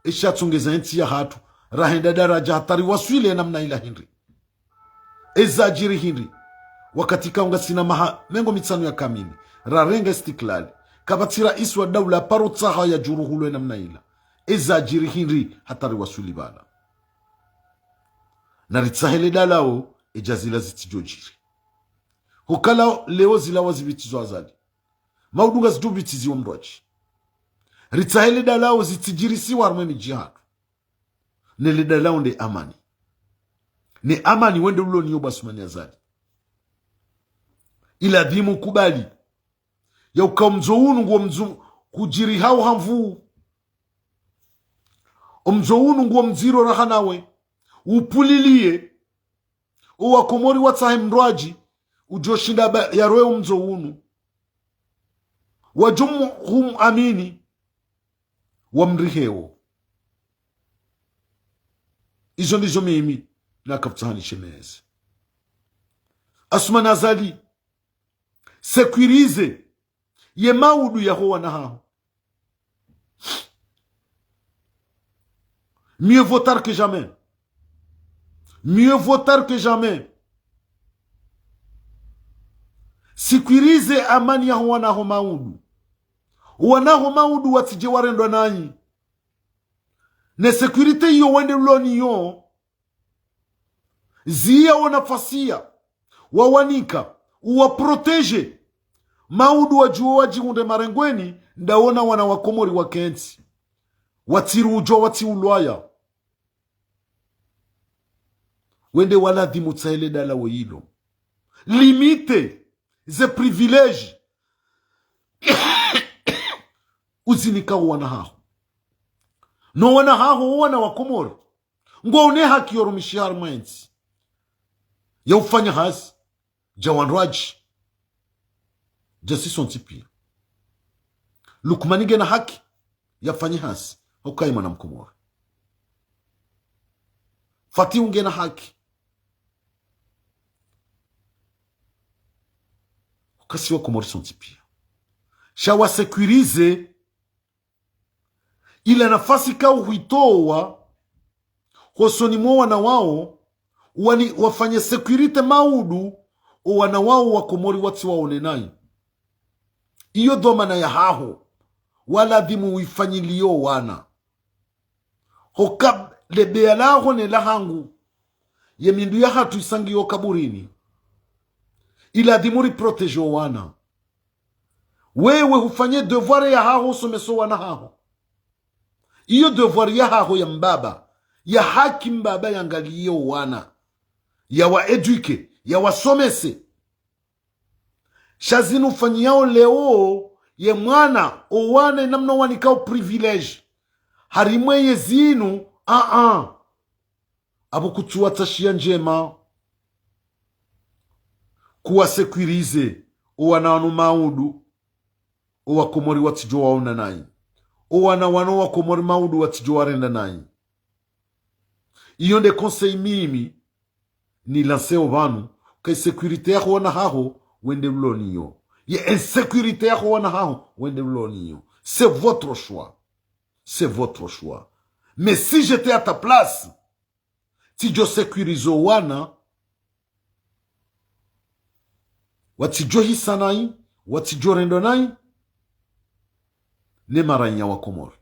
esha tsongeza entsi yahatru, rahenda daradja hata riwaswili enamna ila hindri. Eza djiri hindri, wakati kao ngasina maha mengo mitsanu ya kamili, rarenga istiklali, kapvatsi raisi wa daula paro tsaha yadjuruhulwe namna ila. Eza djiri hindri hata riwaswili pvala. Naritsahe le dalao, edja zila zitsidjo djiri. Hukaya leo zilawa zipvitizo Azali, maudu ngazidjo pvitiziwa mndru adji. Ritsahe le dalao zitsidjirisiwa harumwa emidji yahatru. Ne le dalao nde amani. Ne amani wende ulo niyo bo Asumani Azali. Iladhimu ukubali yauka omdzo unu nguwo mdzo hudjiri hau ha nvuu. Omdzo unu nguwo mdziro raha nawe. Upuliliye. Owakomori watsahe mndru adji udjo shinda ba yarowe omdzo unu. Wadjo mu-, humuamini, wamrihewo. Izo ndizo mimi nakapvutsaha nishemeze. Assoumani Azali, sécuriser ye maudu yaho wana haho. Mieux vaut tard que jamais. Mieux vaut tard que jamais. Sécuriser amani yaho wana haho maudu. Wana haho maudu watsidje warendwa nayi. Ne sécurité iyo wende uloni yo. Ziya wo nafasi ya wawanika, uwa protéger. Maudu wadjuwe wadjihundre marengweni, ndawo na wana wa Komori wakentsi. Watsirudjwa, watsiulwaya. Wende waladhimu tsahe le dala weyilo. Limiter ze privilèges uzinika wo wana haho. No wana haho, wo wana wa Komori. Ngwawo ne haki yo rumishiha harimwa entsi, ya ufanya hazi, dja wandru wadji, dja si sontsi piya. Lukmani ngena haki yafanye hazi, hauka ye mwana Mkomori. Fatihu ngena haki, hauka si Wakomori sontsi piya. Sha wa sécuriser ila nafasi ka uhwitowa hosoni mwo wana wawo, wani, wafanye sécurité maudu, o wana wawo wa Komori watsiwaone nayi. Iyo dhwamana yahaho, waladhimu uifanyiliye o wana. Hoka le beya laho ne lahangu, ye mindru yahatru isangiyo kaburini, iladhimu ri protéger o wana. Wewe hufanye devoir yahaho, usomese o wana haho. Iyo devoir yahaho ya mbaba, ya haki mbaba yangaliye o wana, yawa éduquer, yawasomese. Sha zinu ufanyiyao leo, ye mwana, o wana, inamna wanikao privilège harimwa ye zinu, a-a. Apvo kutsuwa tsashiya ndjema kuwa sécuriser o wana wanu maudu, o Wakomori watsidjo waona nayi. O wana wanu Wakomori maudu watsidjo warenda nayi. Iyo nde conseil mimi ni lancer o pvanu, ka i sécurité yaho wana haho wende uloni yo, ye insécurité yaho wana haho wende uloni yo. C'est votre choix. C'est votre choix. Mais si j'étais à ta place, tsidjo sécuriser o wana, watsidjo hisa nayi, watsidjo rendwa nayi, ne marainya wa Komori.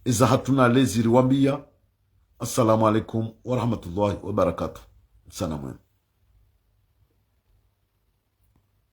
Eza hatru na lezi riwambiya. Assalamu alaikum wa rahmatullahi wa barakatuh. Msana mwema.